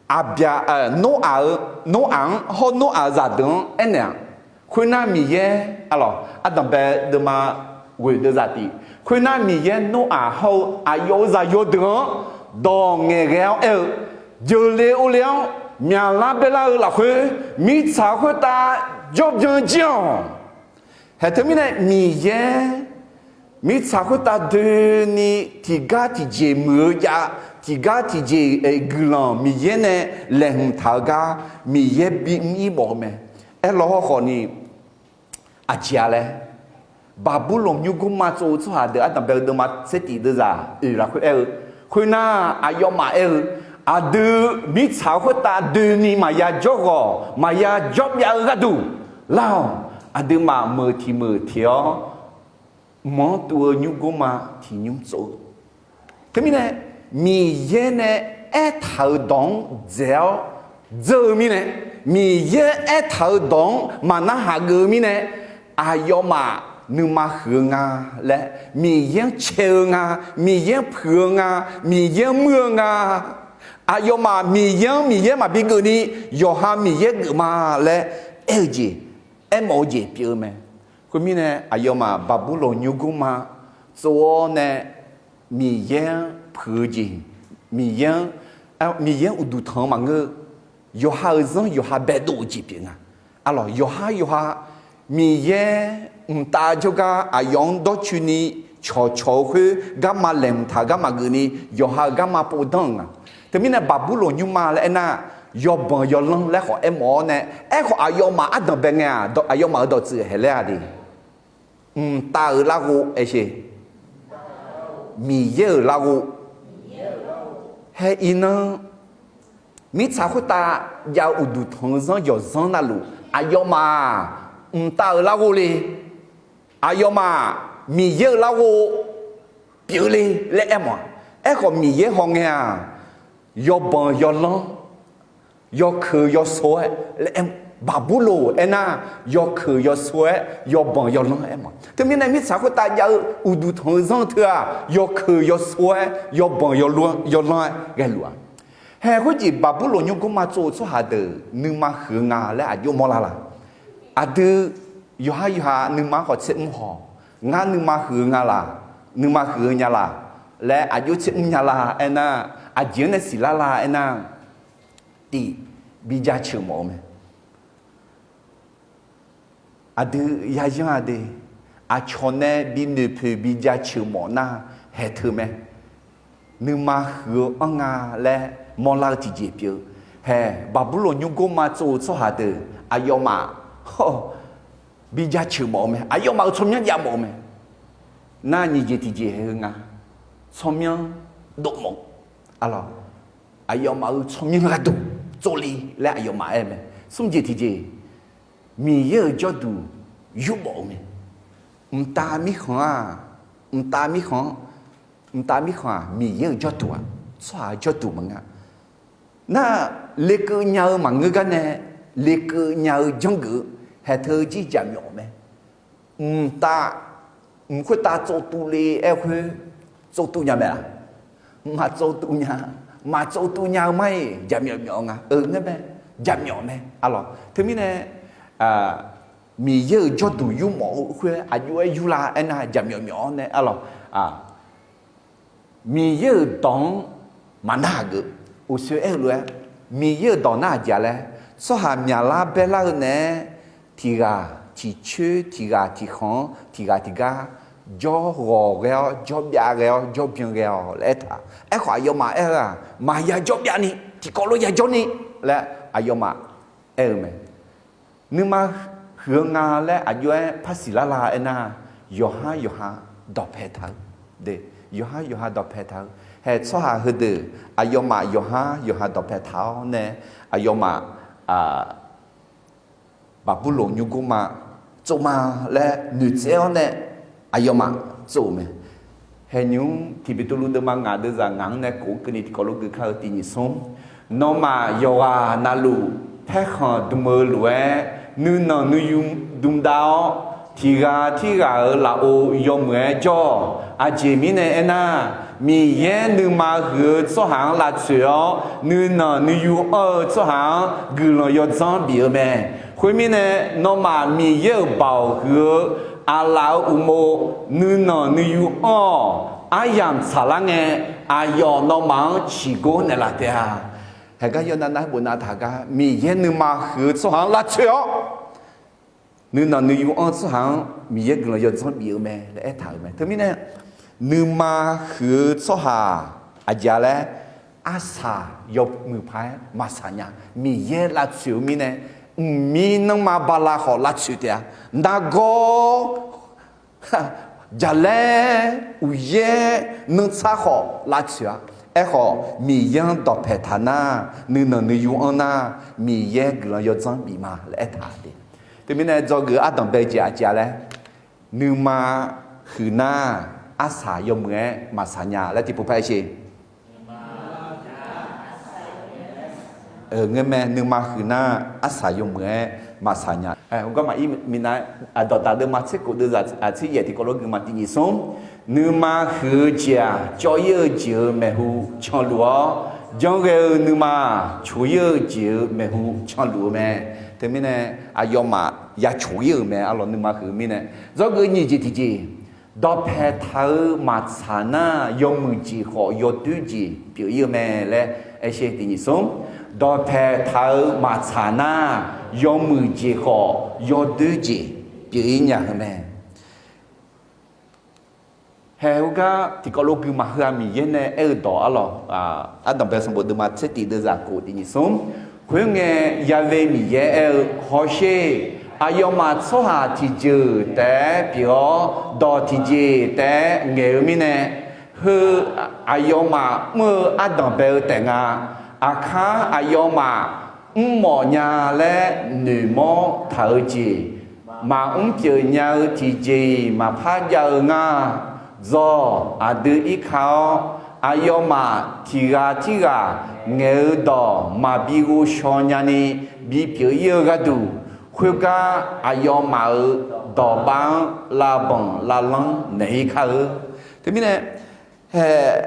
aqbyaq, Noraq-eu, Noraq-anr hawr Noraq-eu zaqdeuq-anr aernaeq-aq, khoernar Miqyaer, arlawq, ardanqbae deuvma ghoeq deuvzaq tiq, khoernar Miqyaer Noraq hawr-eu aqyawf-euq zaqyo deuq-anr dawq ngaeqghae-awr aer-eu, jeuqle ovle-awr myaqlar baelar-eu lafkhoer, mirtsaq khoertav jawrbyan jir-awq. Haeq teumirnae Miqyaer mirtsaq khoertav doeni tiqgar tiqjeq muiq-eu jav, tiqgar tiqjeq guiqlanq Miqyaer nae laeqhmq taq-eu gar Miqyaer bimr-ir mawf-eu mae. Aerlaw hawrkhawf ni, aqjeq-a laer, Baqburlawq nymrgmr ma tsov-eu tsawrhaq deuq ardanqbae-eu deuvma tser tiq deuvzaq oeq lafkhoer aer-eu, khoernar aqyawfmaf aer-eu, aqdui mirtsaq-eu khoertav doeni maqya jawrghawq maqya jawrbyav-eu gharduq lar-awq. Aqduimaf meuq tiq meuq teq-awr, mq-anr tuv-eu nymrgmr ma tiq nymr tsov-eu. Teumirnae, Miqyaer nae aertaq-euq dawq-anr dzaeq-awr dzeur-eu mirnae, Miqyaer aertaq-euq dawq-anr maqnarhaq geuf-eu mirnae, aqyawfmaf nuima huiq-eu nga laer, Miqyaer-anr cae-eu nga, Miqyaer-anr puiq-eu nga, Miqyaer-anr muir-eu nga. Aqyawfmaf Miqyaer-anr Miqyaer maqbi geufni, yawqha Miqyaer geuf ma laer aer-eu jeq, aermawf-eu jeq pyeuf-eu mae. Khoermirnae, aqyawfmaf Baqburlawq nymrgmr ma tsov-awr nae, Miqyaer-anr puiq-eu jeq, Miqyaer-anr, Miqyaer-anr uqduq tanq-eu maqngeur-eu, yawqha-euq zanr yawqha baedov-eu jeq pyeuf nga. Arlawq, yawqhar yawqha Miqyaer mqtav jawrgar aqyawf-anr dawrcoeni cawqcawq-eu khoer garma laeqhmq taq-eu garma geufni, yawqha-euq garma pov danr-euq nga. Teumirnae Baqburlawq nymrma laer aernar, yawbanq yawlanr laer khawf aermawf-awr nae, aerkhawf aqyawfmaf ardanq bae ngae-aq, aqyawfmaf-euq dawqtsuif haeq laer-a de. Mqtav-euq larghov aer sher. Miqyaer-euq larghov. Haer iqnan, mirtsaq khoertav jav-eu uqduq tanq-eu zanr yawqzanr navluf, aqyawfmaf-aq, mqtav-euq larghov le, aqyawfmaf Miqyaer-euq larghov pyeuf le laer aermawf-a. Aerkhawf Miqyaer hawngae-aq, yawbanq yawlanr yawkeuq yawso-aer laer aer, Baqburloq aernar, yawkeuq yawso-aer yawbanq yawlanr-aer ma. Teumirnae mirtsaq khoertav jav-eu uqduq tanq-eu zanr teu-aq, yawkeuq yawso-aer yawbanq yawlanr-aer ghaeluf-a. Haeq khoerjeq Baqburloq nymrgmr ma tsov-eu tsawrhaq deuq nuima huiq-eu nga laer aqjox mawrlar la? Aqdui yawqhar yawqha nuima-anr khawf tser mr haw, ngar nuima huiq-eu nga laq, nuima huiq-eu nya laq laer aqjox tser mr nya la aernar, aqjeq-anr nae siqlar la aernar, tiq, bi jaceuq mawf-eu mae. Aqdui yayanr-a de, aqcawq nae bi noeqpoeq bi jaceuq mawf nar, haeq teu mae. Nuima huiq-eu anr nga laer mawrlar-eu tiqjeq pyeuf-eu. Haeq, Baqburloq nymrgmr ma tsov-eu tsawrhaq deuq aqyawfmaf, hawr, bi jaceuq mawf-eu mae. Aqyawfmaf-euq tsawrmyanr jav mawf-eu mae. Nar nyiq jeq tiqjeq haeq-eu nga. Tsawrmyanr dov mawf-eu, arlawq, aqyawfmaf-euq tsawrmyanr gharduq tsovle laer aqyawfmaf aer-eu mae. Smr jeq tiqjeq, Miqyaer-euq jawrduq yurmawf-eu mae. Mqtav mirkhanq-aq, mqtav mirkhanq-anr, mqtav mirkhanq-aq Miqyaer-euq jawrduq-aq, tsawrhaq-euq jawrduq maqngeur. Nar, lekeuv nya-eu maqngeur gar nae, lekeuv nya-eu janrgeuf-eu, haeq teu jir jaqmyawf mae. Mqtav, mq khoertav tsovtuv le aer khoer, tsovtuv nya mae-aq? Maqtsovtuv nya. Maqtsovtuv nya-eu mar-iq jaqmyawf myawf-eu nga. Aer mae, jaqmyawf mae, arlawq. Teumirnae Miqyaer-euq jawrduq yurmawf-eu khoer aqjox-aer yurlar aernar, jaqmyawf myawf-awr nae, arlawq, Miqyaer-euq dawq-anr maqnar-aq geuf. Uqshoe aer-eu lof-aer, Miqyaer-euq dawq nar aqjeq-a laer, tsawrhaq myaqlar baerlar-eu naeq-aer, tiq ghaq tiq coer, tiq ghaq tiq khanq-anr, tiq ghaq tiq gar jawr ghawq ghae-awr, jawr byav ghae-awr, jawr byan ghae-awq laer aertaq. Aerkhawf, aqyawfmaf aer-eu-aq, maqya jawr byavni, tiqkawv lof ya jawrni laer aqyawfmaf aer-eu mae. Nuima huiq-eu nga laer aqjox-aer par siqlar la aernar, yawqhar yawqha dawqpae taq-eu, yawqhar yawqha dawqpae taq-eu. Haeq tsawrhaq heudeuq aqyawfmaf yawqhar yawqha dawqpae taq-awr nae, aqyawfmaf Baqburloq nymrgmr ma tsov ma laer noeqtsaev-awr nae aqyawfmaf tsov-euq mae. Haeq nymq-mr tiq Beqtuvluv deuvma ngaq deuvzaq ngaq-anr nae kof-anr keuvni tiqkawv lof gui kar-eu tiq nyiq smr. Nawmaf yawqghaq navluf paerkhanq dm-eu lof-aer, nuinanq nuiyu dm dav-awr, tiq ghaq tirghaq-euq lafov yawmuiq-aer jawr-awq. Aqjeq mirnae aernar, Miqyaer nuima huiq-eu tsawrhaq-anr lavtsoeq-awr, nuinanq nuiyu anr-eu tsawrhaq-anr guiqlanq yawdzanr bif-eu mae. Khoermirnae, nawmaf Miqyaer-euq baoq huiq-eu aqlaf-euq uqmov, nuinanq nuiyu anr-awq. Aryamq tsaqlar ngae, aqyawf nawmaf-anr ciqgor naeqlaf taef-a. Haeqgar yawnav nav-aer bofnav taq gar, Miqyaer nuima huiq-eu tsawrhaq-anr lavtsoeq-awr, nuinanq nuiyu anr-eu tsawrhaq-anr Miqyaer guiqlanq yawdzanr bif-eu mae laer aertaq-euq mae. Teumirnae, nuima huiq-eu tsawrhaq aqjeq-a laer, arsaq yawmuiq paq-aer maqsaq nya. Miqyaer lavtsoeq-eu mirnae, mqmir nanrma bala khawf lavtsoeq taef-a. Nargawr jaqlaer, uqyaer, nanrtsar khawf lavtsoeq-a. Aerkhawf, Miqyaer-anr dawqpae taq nar, nuinanq nuiyu anr nar, Miqyaer guiqlanq yawdzanr bif ma laer aertaq de. Teumirnae dzawgeuf ardanq bae-eu jeq aqjeq-a laer, nuima huiq nar, arsaq yawmuiq-aer maqsaq nya laer tiqpov par-aer sher. Ngeurmae, nuima huiq nar, arsaq yawmuiq-aer maqsaq nya. Garma ir minav-aer, aqdawqdaq deuvma tser khof deuvzaq tser yaef tiqkawv lof gui ma tiq nyiq smr. Nuima huiq-eu jeq-aq, cawv-ir-eu jeq-euq maeqhu canluf-awr, janrghae-eu nuima-aq, coq-ir-eu jeq-euq maeqhu canluf-eu mae. Teumirnae, aqyawfmaf ya coq-ir-euq mae, arlawq, nuima huiq-eu mirnae. Dzawgeuf nyiq jeq tiqjeq, dawqpae taq-eu maqtsaq nar, yawmuiq jeq khawf yawdoer jeq pyeuf-ir-eu mae laer aer sher tiq nyiq smr. Dawqpae taq-eu maqtsaq nar, yawmuiq jeq khawf yawdoer jeq pyeuf-ir nya-eu mae. Haeq heugar tiqkawv lof gui maqheu-a, Miqyaer nae aer-eu dawq arlawq, ardanqbae sanqbof deuvma tser tif deuvzaq khof tiq nyiq smr. Khoerngae, Ya've Miqyaer aer-eu, Hawsher, aqyawfmaf tsawrhaq tiqjeuq taef-aer pyeuf-awr, dawq tiqjeq taef-aer ngaeq-eu mirnae, heu aqyawfmaf mr-eu ardanqbae-eu taef nga. Aqkar aqyawfmaf mrmawf nya laer noeqmawr taq-eu jeq, maqmr pyeuf nya-eu tiqjeq-iq maqpar jav-eu ngar. Dzawq, aqdui irka-awr, Aqyawfmaf tiq ghaq tirghaq ngaeq-eu dawq maqbi ghovshaw nyani bipyeuf ir-eu gharduq, khoergar aqyawfmaf-euq dawqbav-anr lavbanq lavlanr naeq-ir kar-eu. Teumirnae,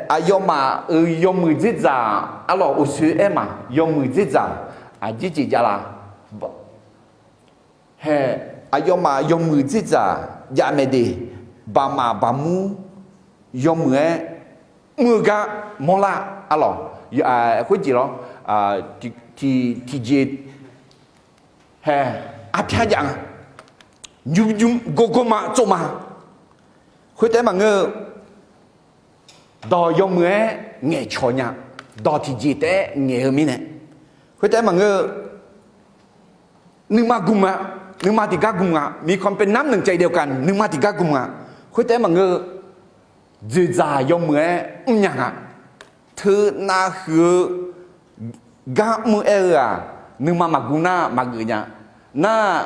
aqyawfmaf-euq yawmuiq dzerdzaq, arlawq uqsoe aer ma, yawmuiq dzerdzaq aqjeq jeq jav la? Hae, aqyawfmaf yawmuiq dzerdzaq jav mae de, baqmaf baqmur yawmuiq-aer mr-eu gar mawrlar, arlawq, khoerjeq lawr, tiqjeq hae, arpyar jav nga, nymrjmr gorgor ma tsov ma. Khoertaef maqngeur-eu, dawq yawmuiq-aer ngaeqcawq nya, dawq tiqjeq taef-aer ngaeq-eu mirnae. Khoertaef maqngeur-eu, nuima gm nga, nuima tiqgar gm nga, มีความเป็นน้ำหนึ่งใจเดียวกัน nuima tiqgar gm nga. Khoertaef maqngeur-eu, dzoeqdzaq yawmuiq-aer mrnya nga. Teunav huiq-eu gar mr-aer-eu-aq, nuima maqgm nar maqgeuf nya. Nar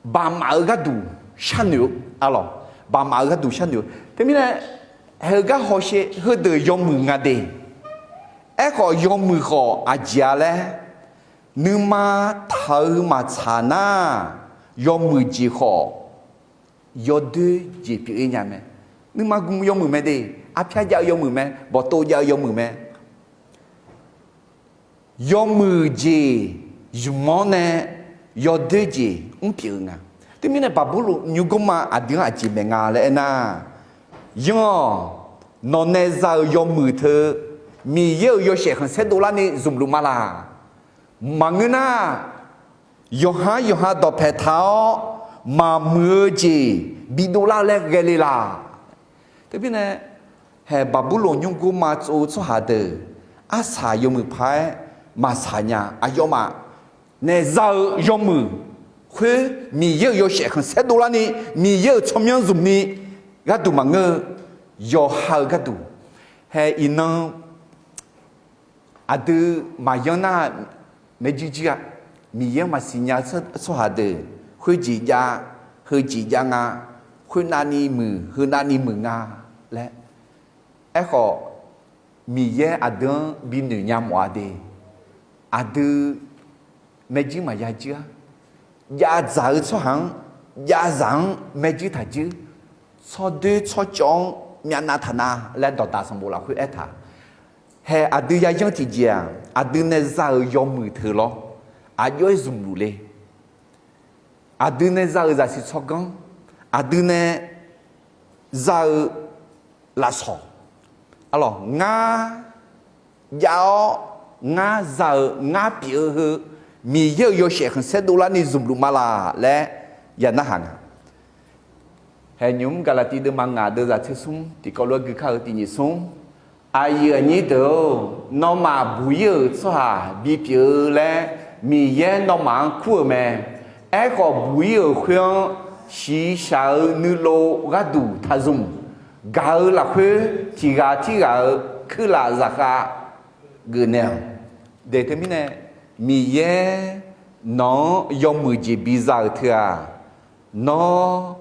baqmaf-eu gharduq sharnoeq-eu, arlawq, baqmaf-eu gharduq sharnoeq-eu. Teumirnae, heugar hawsher heudeuq yawmuiq nga de. Aerkhawf yawmuiq khawf aqjeq-a laer, nuima taq-eu maqtsaq nar, yawmuiq jeq khawf yawdoer jeq pyeuf-ir nya mae. Nuima gm yawmuiq mae de, arpyar jav-eu yawmuiq mae, bawqtov jav-eu yawmuiq mae. Yawmuiq jeq zmq-awr nae yawdoer jeq mr pyeuf-eu nga. Teumirnae Baqburloq nymrgmr-a aqdui-anr aqjeq maeq nga laer aernar, yanr-awq, nawq nae za-euq yawmuiq teu Miqyaer-euq yawshaef khanqsaer dovlarni zmqluf ma laq? Maqngeur nar, yawqha yawqha dawqpae taq-awr maqmuiq-eu jeq bidov lar-eu laer ghae le laq? Teumirnae, hae Baqburloq nymrgmr-a tsov-eu tsawrhaq deuq arsaq yawmuiq paq-aer maqsaq nya. Aqyawfmaf nae za-eu yawmuiq khoer Miqyaer-euq yawshaef khanqsaer dovlarni, Miqyaer-euq tsawrmyanr zmqni gharduq maqngeur-eu, yawqha-eu gharduq. Hae iqnan aqdui maqyanr nar, maerjuir juir-a, Miqyaer-anr maqsiq nya-eu tsawrhaq deuq khoerjeq jav, heujeq jav nga, khoernavni muiq, heunavni muiq nga laer. Aerkhawf, Miqyaer aqdui-anr binoeq nya mawf-a de. Aqdui maerjuir maqya juir-a. Jav dzaq-eu tsawrhaq-anr, jav zaq-anr maerjuir taq juir. Tsawrdoer tsawrcawv-anr myavnav taq na laer dawqdaq sanqbof lafkhoer aertaq. Hae aqdui yayanr tiqjeq-aq, aqdui nae za-euq yawmuiq teu lawr, aqjox-aer zmqluf le. Aqdui nae za-euq zaqsiq tsawrganr, aqdui nae za-eu lafsawq, arlawq, ngar jav-awr ngar za-eu ngar pyeuf-eu heu Miqyaer-euq yawshaef khanqsaer dovlarni zmqluf ma laq laer ya narhaq nga. Hae nymq-mr Gaqlaqtiv deuvma ngaq deuvzaq tser smr tiqkawv lof-aer gui kar-eu tiqnyif smr. Aqyuif aqnyir deuq-or, nawmaf buq-ir-euq tsawrhaq bipyeuf-eu laer Miqyaer nawmaf-anr kur-euq mae. Aerkhawf, buq-ir-euq khoer-anr shiqshaq-eu nuilov gharduq taq zmq. Gaq-eu lafkhoer tiq ghaq tirghaq-euq kuirlaf zaqkhav geufnaeq-awq. Daeq teumirnae, Miqyaer nawq-anr yawmuiq jeq biza-euq teu-aq, nawr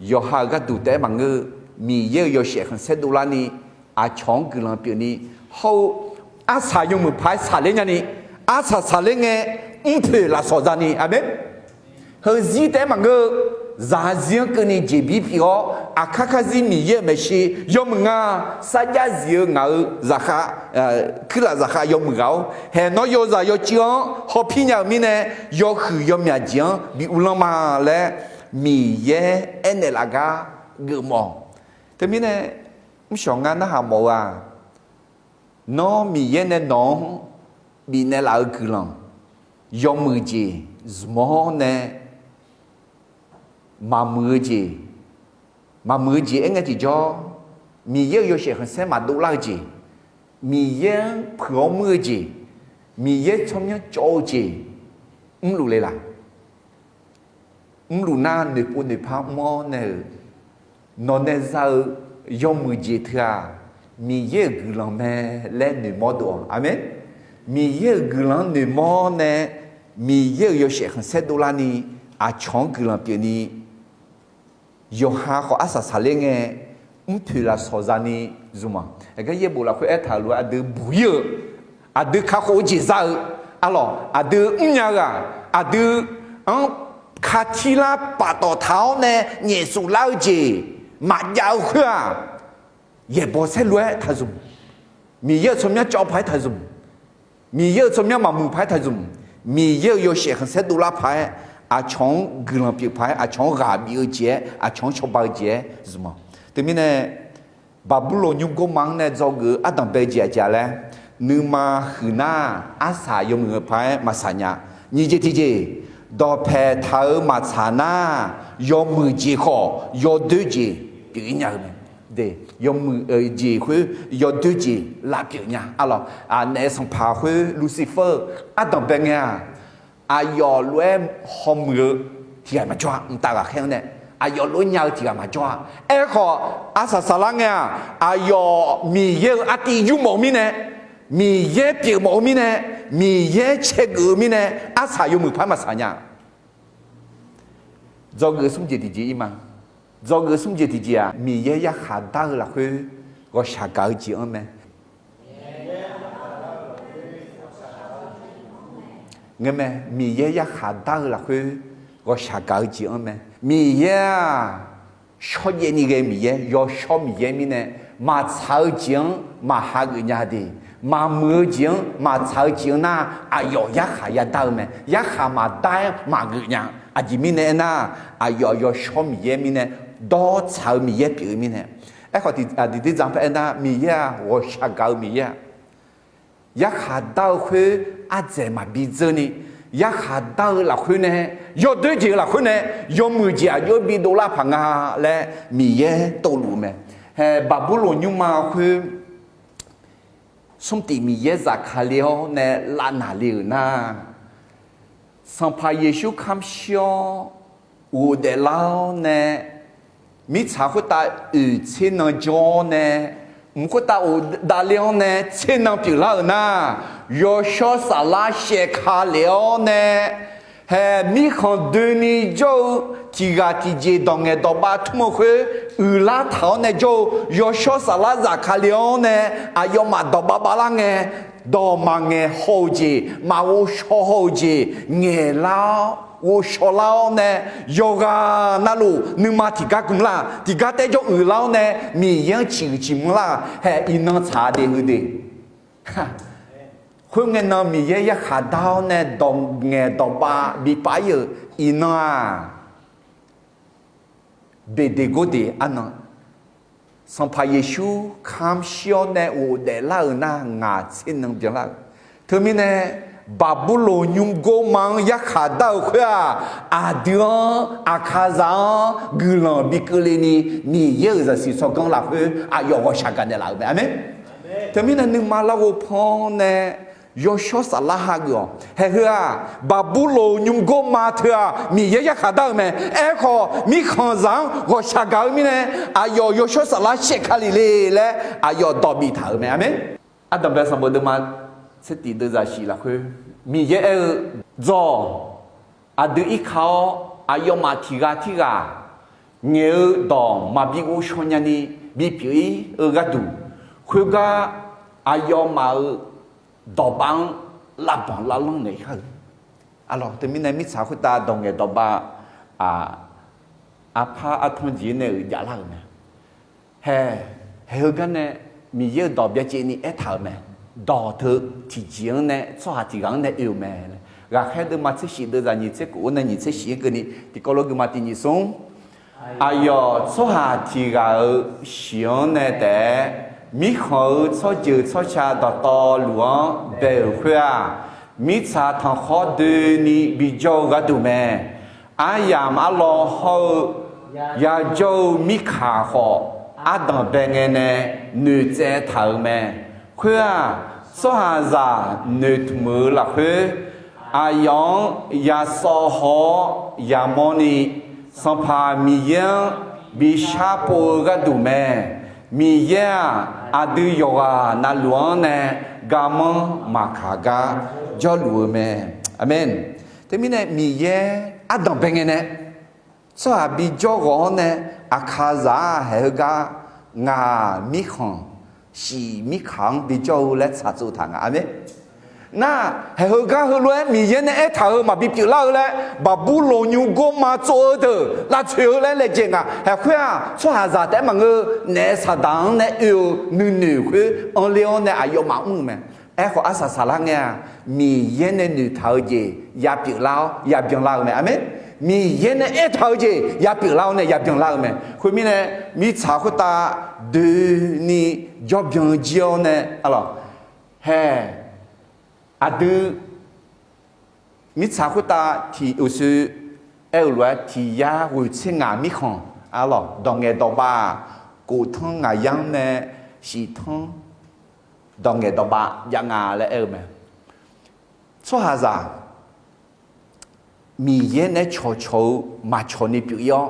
yawqha-euq gharduq taef-aer maqngeur-eu, Miqyaer-euq yawshaef khanqsaer dovlarni aqcawq-anr guiqlanq pyeufni, hawr-eu arsaq yawmuiq paq-aer saqler nyani, arsaq saqler ngae mrpoeq lafsawq zani, aqmeq. Heuzir taef-aer maqngeur-eu, zaqzir-anr keuvni jeqbir pyeuf-awr, aqkar karzir Miqyaer-euq maeqshi yawmuiq nga. Sarjax zif-eu ngaq-euq zaqkhav, kuirlaf zaqkhav yawmuiq ghaq-or, hae nawr yawzaq yawcuiv-anr hawpir nya-euq mirnae, yawhuiq yawmyaq jeq-anr bi uvlanr ma laer Miqyaer aernaeq laf gar geufmawf. Teumirnae, mrshawq ngar narhaq mawf-eu-aq, nawr Miqyaer nae nawq-anr bifnaeq laf-eu guiqlanq, yawmuiq jeq zmq-awr nae maqmuiq-eu jeq, maqmuiq-eu jeq aer ngae tiqjawr, Miqyaer-euq yawshaef khanqsaer maqdov lar-eu jeq, Miqyaer-anr puiq-awr muir-eu jeq, Miqyaer tsawrmyanr cawv-eu jeq mrluf le laq? Mrluf nar noeqpov noeqpar mr-awr nae-euq, nawq nae za-eu yawmuiq jeq teu-aq, Miqyaer-euq guiqlanq mae laer noeqmawr dov-awq. Aqmeq. Miqyaer-euq guiqlanq-anr noeqmawr nae, Miqyaer-euq yawshaef khanqsaer dovlarni aqcawq-anr guiqlanq pyeufni, yawqha khawf arsaq saqler ngae, mrpoeq lafsawq zani zmq-aq, aqgar yaerbof lafkhoer aertaq-euq lof-aer aqdui buq-ir-eu, aqdui kakhof-eu jeq za-eu, arlawq aqdui mrnya-eu-aq, aqdui-anr katirlar paftawf taq-awr nae nyaefsuf lar-eu jeq maqjav-eu khoer-aq, yaeqbawq saerlu-aer taqzmq. Miqyaer-euq tsawrmyanr cawv paq-aer taqzmq. Miqyaer-euq tsawrmyanr maqmuiq paq-aer taqzmq. Miqyaer-euq yawshaef khanqsaer dovlar paq-aer, aqcawq-anr guiqlanq pyeuf paq-aer, aqcawq-anr ghaq bif-eu jeq-aer, aqcawq-anr cawba-eu jeq-aer zmq-awq. Teumirnae, Baqburloq nymrgor ma-anr nae dzawgeuf-eu ardanq bae-eu jeq aqjeq laer, nuima huiqnar, arsaq yawmuiq-eu paq-aer maqsaq nya. Nyiq jeq tiqjeq, dawqpaeq taq-eu maqtsaq nar, yawmuiq jeq khawf yawdoer jeq pyeuf-ir nya-eu mae. Yawmuiq jeq khoer yawdoer jeq lavpyeuf nya. Arlawq, naef sanqpaq khoer Lucifer-eu ardanq bae ngae-aq, aqyawf lof-aer hawmuiq-eu tiq ghaq maqjawr-a. Mqtav ghaqkhaer-anr nae aqyawf lof-aer nya-eu tiq ghaq maqjawr-a. Aerkhawf, arsaq saflar ngae-aq, aqyawf Miqyaer-euq artiv yurmawf-eu mirnae, Miqyaer pyeufmawf-eu mirnae, Miqyaer caergeuf-eu mirnae, arsaq yawmuiq paq-aer maqsaq nya. Dzawgeuf smr jeq tiqjeq-ir ma. Dzawgeuf smr jeq tiqjeq-aq, Miqyaer yarkhaq dar-eu lafkhoer ghawqshaq gaq-eu jeq-anr mae. Ngeurmae, Miqyaer yarkhaq dar-eu lafkhoer ghawqshaq gaq-eu jeq-anr mae. Miqyaer-aq, shawrjaev ni ghae-eu Miqyaer, yawshawr Miqyaer mirnae, maqtsaq-eu jeq-anr maqha geuf nya de, maqmuiq-eu jeq-anr maqtsaq-eu jeq-anr nar, aqyawf yarkhaq yadar-eu mae. Yarkhaq maqdar-aer maqgeuf nya. Aqjeq mirnae aernar, aqyawf yawshawr Miqyaer mirnae, dawr tsaq-eu Miqyaer pyeuf-eu mirnae. Aerkhawf, tiqdui dzaq-anr par aernar, Miqyaer-aq, ghawqshaq gaq-eu Miqyaer-aq, yarkhaq dar-eu khoer ardzaeq maqbi dzeur ni, yarkhaq dar-eu lafkhoer nae, yawdoer jeq-eu lafkhoer nae, yawmuiq jeq aqjox-aer bidov lar paq nga laer Miqyaer tuvluf-eu mae. Hae, Baqburloq nymrma khoer smrtif Miqyaer zafkale-awr nae lavnaq le-euq nar, Sanqpaq Yeqsur kamr shir-awr ghofdaef lar-awr nae, mirtsaq khoertav oeq tser nan jawr-awr nae, mq khoertav ghofdaef le-awr nae tser nan pyeuflar-euq nar, yawshawr saflar shaevka lef-awr nae, hae, mirkhanq doeni jawr-eu tiq ghaq tiqjeq dawq ngaeq dawq bav tmr-eu khoer uiqlar taq-awr nae jawr-eu yawshawr saflar zafkale-awr nae, aqyawfmaf dawq bav bavlar ngae, dawq maqngaeq haw-eu jeq, maqghovshaw haw-eu jeq ngaeqlar-awr ghovshaw lar-awr nae, yawqghaq navluf nuima tiqgar gmlar, tiqgar taer jawr uiqlar-awr nae, Miqyaer-anr ciqhuiq ciqmur lar-aq, hae, iqnan tsaq de heu de. Khoerngae nan Miqyaer yarkhaq dar-awr nae dawq ngaeq dawq bav bipaf-ir-euq iqnan-aq, beqdeq gordeq arnan, Sanqpaq Yeqsur kamr shir-awr nae ghofdaef lar-euq nar, ngaq tser nan byanlar-euq. Teumirnae, Baqburloq nymrgor ma-anr yarkhaq dar-eu khoer-aq, aqdui-anr, aqkaqzaq-anr guiqlanq bi keuvle ni, Miqyaer-euq zaqsiq tsawrganr lafkhoer aqyawf ghawqshaq gaq naeqlaf-euq mae. Aqmeq. Teumirnae nuima larghov pan-awr nae yawshawr saflar hageuf-awq. Haeheu-aq, Baqburloq nymrgor ma teu-aq, Miqyaer yarkhaq dar-eu mae. Aerkhawf, mirkhanqzaq-anr ghawqshaq gaq-eu mirnae, aqyawf yawshawr saflar shaevka lef le laer aqyawf dawq biftaq-euq mae. Aqmeq. Ardanqbae sanqbof deuvma tser tif deuvzaq shif lafkhoer, Miqyaer aer-eu, Dzawq, aqdui irka-awr, aqyawfmaf tiq ghaq tirghaq ngaeq-eu dawq maqbi ghovshaw nyani bipyeuf-ir-eu gharduq, khoergar aqyawfmaf-euq dawqbav-anr lavbanq lavlanr naeq-ir kar-eu. Aqlawq, teumirnae mirtsaq khoertav dawq ngaeq dawqbav, aq, arpar artanr jeq nae-euq javlar-euq mae. Hae, haeheu gar nae Miqyaer-euq dawq byacaevni aertaq-euq mae. Dawq teu tiqjeq-anr nae tsawrhaq tiq ghaq-anr nae oe-euq mae. Ghaqkhaer deuvma tser shif deuvzaq nyiq tser khof-anr nae nyiq tser shif-anr keuvni tiqkawv lof guiqma tiq nyiq smr. Aqyawf tsawrhaq tiq ghaq-euq shiq-anr nae taef-aer, mirkhanq-euq tsawrjeuq tsawrca dawqtawvluf-anr bae-euq khoer-aq, mirtsaq tanqkhawr doeni bijawr-eu gharduq mae. Aryamq arlawr hawr-eu yajawr-eu mirkaq khawf, ardanqbae ngae nae noeqtsaev taq-euq mae. Khoer-aq, tsawrhaqzaq noeqtmq-eu lafkhoer, aqyawf-anr yasawv haw-awr yamawrni, Sanqpaq Miqyaer-anr bi sharpov-eu gharduq mae. Miqyaer-aq, aqdui yawqghaq navluf-anr nae garmanr maqkaq gar jawrluf-eu mae. Aqmeq. Teumirnae Miqyaer ardanqbae ngae nae tsawrhaq bijawr ghawq-anr nae aqkaqzaq-aq haeheu gar ngaq mirkhanq shif mirkaq-anr bijawr-eu laer tsaqtsov taq nga. Aqmeq. Nar, haeq heu gar heulof-aer Miqyaer nae aertaq-euq maqbi pyeuflar-eu laer, Baqburloq nymr gor ma tsov-eu deuq lavtsoeq-eu laer laejae nga. Haeq khoer-aq, tsawrhaqzaq taef-aer maqngeur, naef saqdaq-anr nae oe-eu nuinoeq khoer anr ler-awr nae aqyawfmaf mr-eu mae. Aerkhawf, arsaq saqlar ngae-aq, Miqyaer nae noeqtaq-eu jeq ya pyeuflar-awr ya byanlar-eu mae. Aqmeq. Miqyaer nae aertaq-eu jeq ya pyeuflar-awr nae ya byanlar-eu mae. Khoermirnae, mirtsaq khoertav doeni jawrbyan jir-awr nae, arlawq, haeq, aqdui mirtsaq khoertav tiq uqshoe aer-eu lof-aer, tiq yar ghoeq tser ngaq mirkhanq, arlawq, dawq ngaeq dawq bav, kof tanr ngaq yar-anr nae shif tanr dawq ngaeq dawq bav jav nga laer aer-eu mae. Tsawrhaqzaq Miqyaer nae cawqcawq-eu maqcawq ni pyeuf-ir-awr,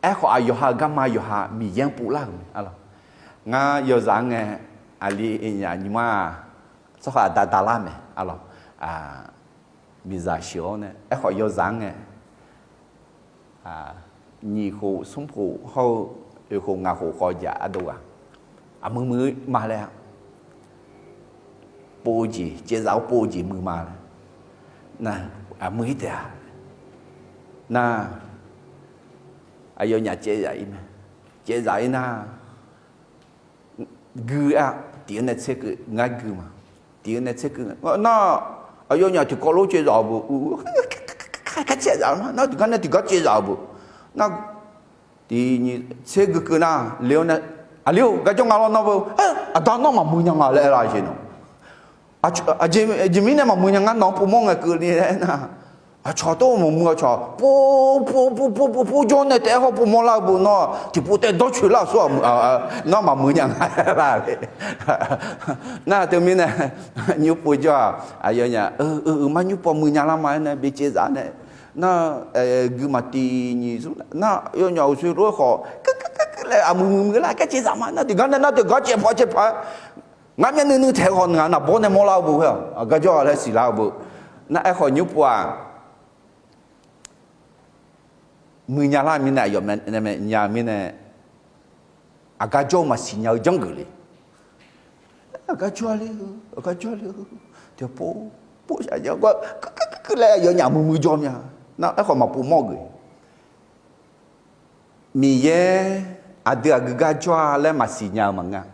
aerkhawf aqyawf ha-euq garma yawqha Miqyaer-anr povlar-euq mae, arlawq. Ngar yawzaq-anr ngae, aqli nyaf nymr-aq, tsawrhaq aqda dalar mae, arlawq. Miqzaq sheuq-awr nae, aerkhawf yawzaq-anr ngae, nyiq khof smr khof hawr-eu oeq khof ngaq khof khawf jaf ardov ghaq, aqmuiq muiq-eu ma laer-a. Pov-eu jeq, caevzaf-awr pov-eu jeq muiq ma laer. Nar, aqmuiq-ir taef-a. Nar, aqyawfnyaf caevzaf-ir mae. Caevzaf-ir nar, gui-a, tiq-eu nae tser keuv ngar gui ma. Tiq-eu nae tser keuv nar, aqyawfnyaf tiqkawv lof caevzaf-eu beu, caevzaf-eu ma nar, tiqgar nae tiqgar caevzaf-eu beu. Nar, tiq nyiq tser gui keuv nar, le-awr nae, aqli-or, garjawr nga lawr nawr beu, aqda nawr maqmuiq nya nga laer aer lar jeq nawq. Aqjeq mirnae maqmuiq nya ngar nawq-anr povmawr ngae keuvni aer nar, aqcawq tov maqmuiq aqcawq pov pov pov pov pov pov jawr nae taef-aer hawr povmawr lar-eu beu nawr, tiqpov taef dawrcoeq lar-euq sawr-aq, nawr maqmuiq nya nga laer lar le. Nar teumirnae, nymr pov jawr-aq, aqyawfnyaf, eu eu eu mar nymr pov muiq nya lar ma aer nae bi caevzaf nae, nar, gui maqtiq nyiq zmr nar, aqyawfnyaf uqshoe lof-aer khawf, keuv keuv keuv keuv laer aqmuiq muiq muiq lar gar caevzaf ma nar, tiqgar nae nar tiqgar caevpaq caevpaq, ngar myavnuiv nuiv taeq khawf ngaq naqbawr nae mawrlar-eu beu khoer-aq, aqgar jawr-a laer siqlar-eu beu. Nar aerkhawf nymr pov-aq, muiq nya lar mirnae, aqyawf mae nya-eu mirnae, aqgar jawr-eu maqsiq nya-eu janrgeuf le. Aqgar jawr le-eu, aqgar jawr le-eu, tiqpov pov shaq nya gar, keuv keuv keuv laer aqyawfnyaf muiq muiq jawr mya. Nar aerkhawf maqpov mawr geuf. Miqyaer aqdui aqgeu gar jawr-a laer maqsiq nya-eu maqngeur.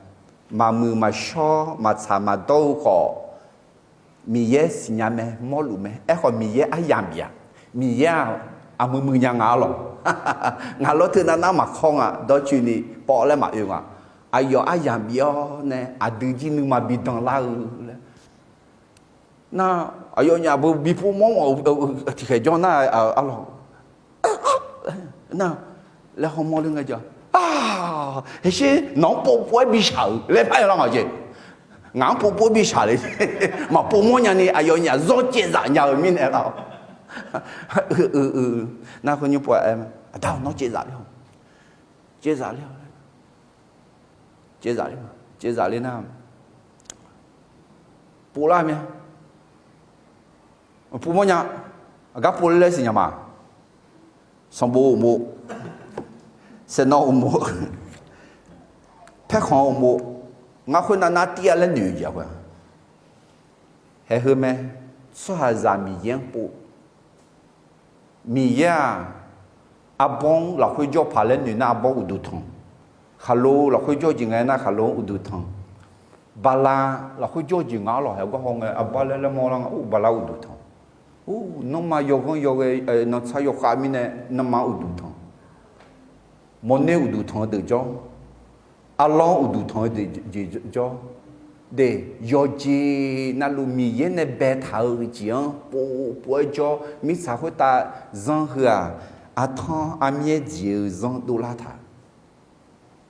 Maqmuiq maqshawr maqtsaq maqdawr-eu khawf, Miqyaer siqnya mae, mawrluf mae. Aerkhawf Miqyaer aryamq bif-aq, Miqyaer-aq, aqmuiq muiq nya nga arlawq. Ngaq lawr teu nav nar maqkawr nga, dawrcoeni pawv laer maqoe nga. Aqyawf aryamq bif-awr nae aqdui jir nuima bi danlar-eu laer. Nar, aqyawfnyaf beu bi pov mawr-awq, tiqkhaeq jawr nar, arlawq. Nar, laer hawmawr ler ngae ja. Aq, haqsher nawq-anr pov pov-aer bishaq-euq laer par-aer lar ngaq jeq. Ngaq-anr pov pov-aer bishaq le. Maqpov mawr nyani aqyawfnyaf zawr caevzaf nya-eu mirnae lar. Nar khoer nymr pov-aer, aqda-awq nawr caevzaf le-awq. Caevzaf le-awq. Caevzaf le, caevzaf le nar, povlar mya. Pov mawrnya, aqgar povler laer siqnya ma. Sanqbof uqmov, saeqnawv uqmov, paerkhanq uqmov, ngar khoernav nar tir-a laer noeq jeq-a khoer-a. Haeq heu mae, tsawrhaqzaq Miqyaer-anr pov. Miqyaer-aq, arbawr-anr lafkhoer jawr paq laer noeq nar arbawr uqduq tanq. Khaqlo lafkhoer jawr jeq ngae nar khaqlo-anr uqduq tanq. Bala lafkhoer jawr jeq nga arlawq, haeq gar haw ngae arbawr laer laer mawrlar nga, or, bala uqduq tanq. Or, nanrma yawghanr yawghae, nanrtsar yawkhav mirnae nanrma uqduq tanq. Mawrner uqduq tanq-eu deuq jawr. Arlawr uqduq tanq-eu jeq jawr. De, yawqjeq navluf Miqyaer nae baetaq-eu jeq-anr pov pov-aer jawr. Mirtsaq khoertav zanr heu-aq, artanr armyaer dziq-eu zanr dovlar taq.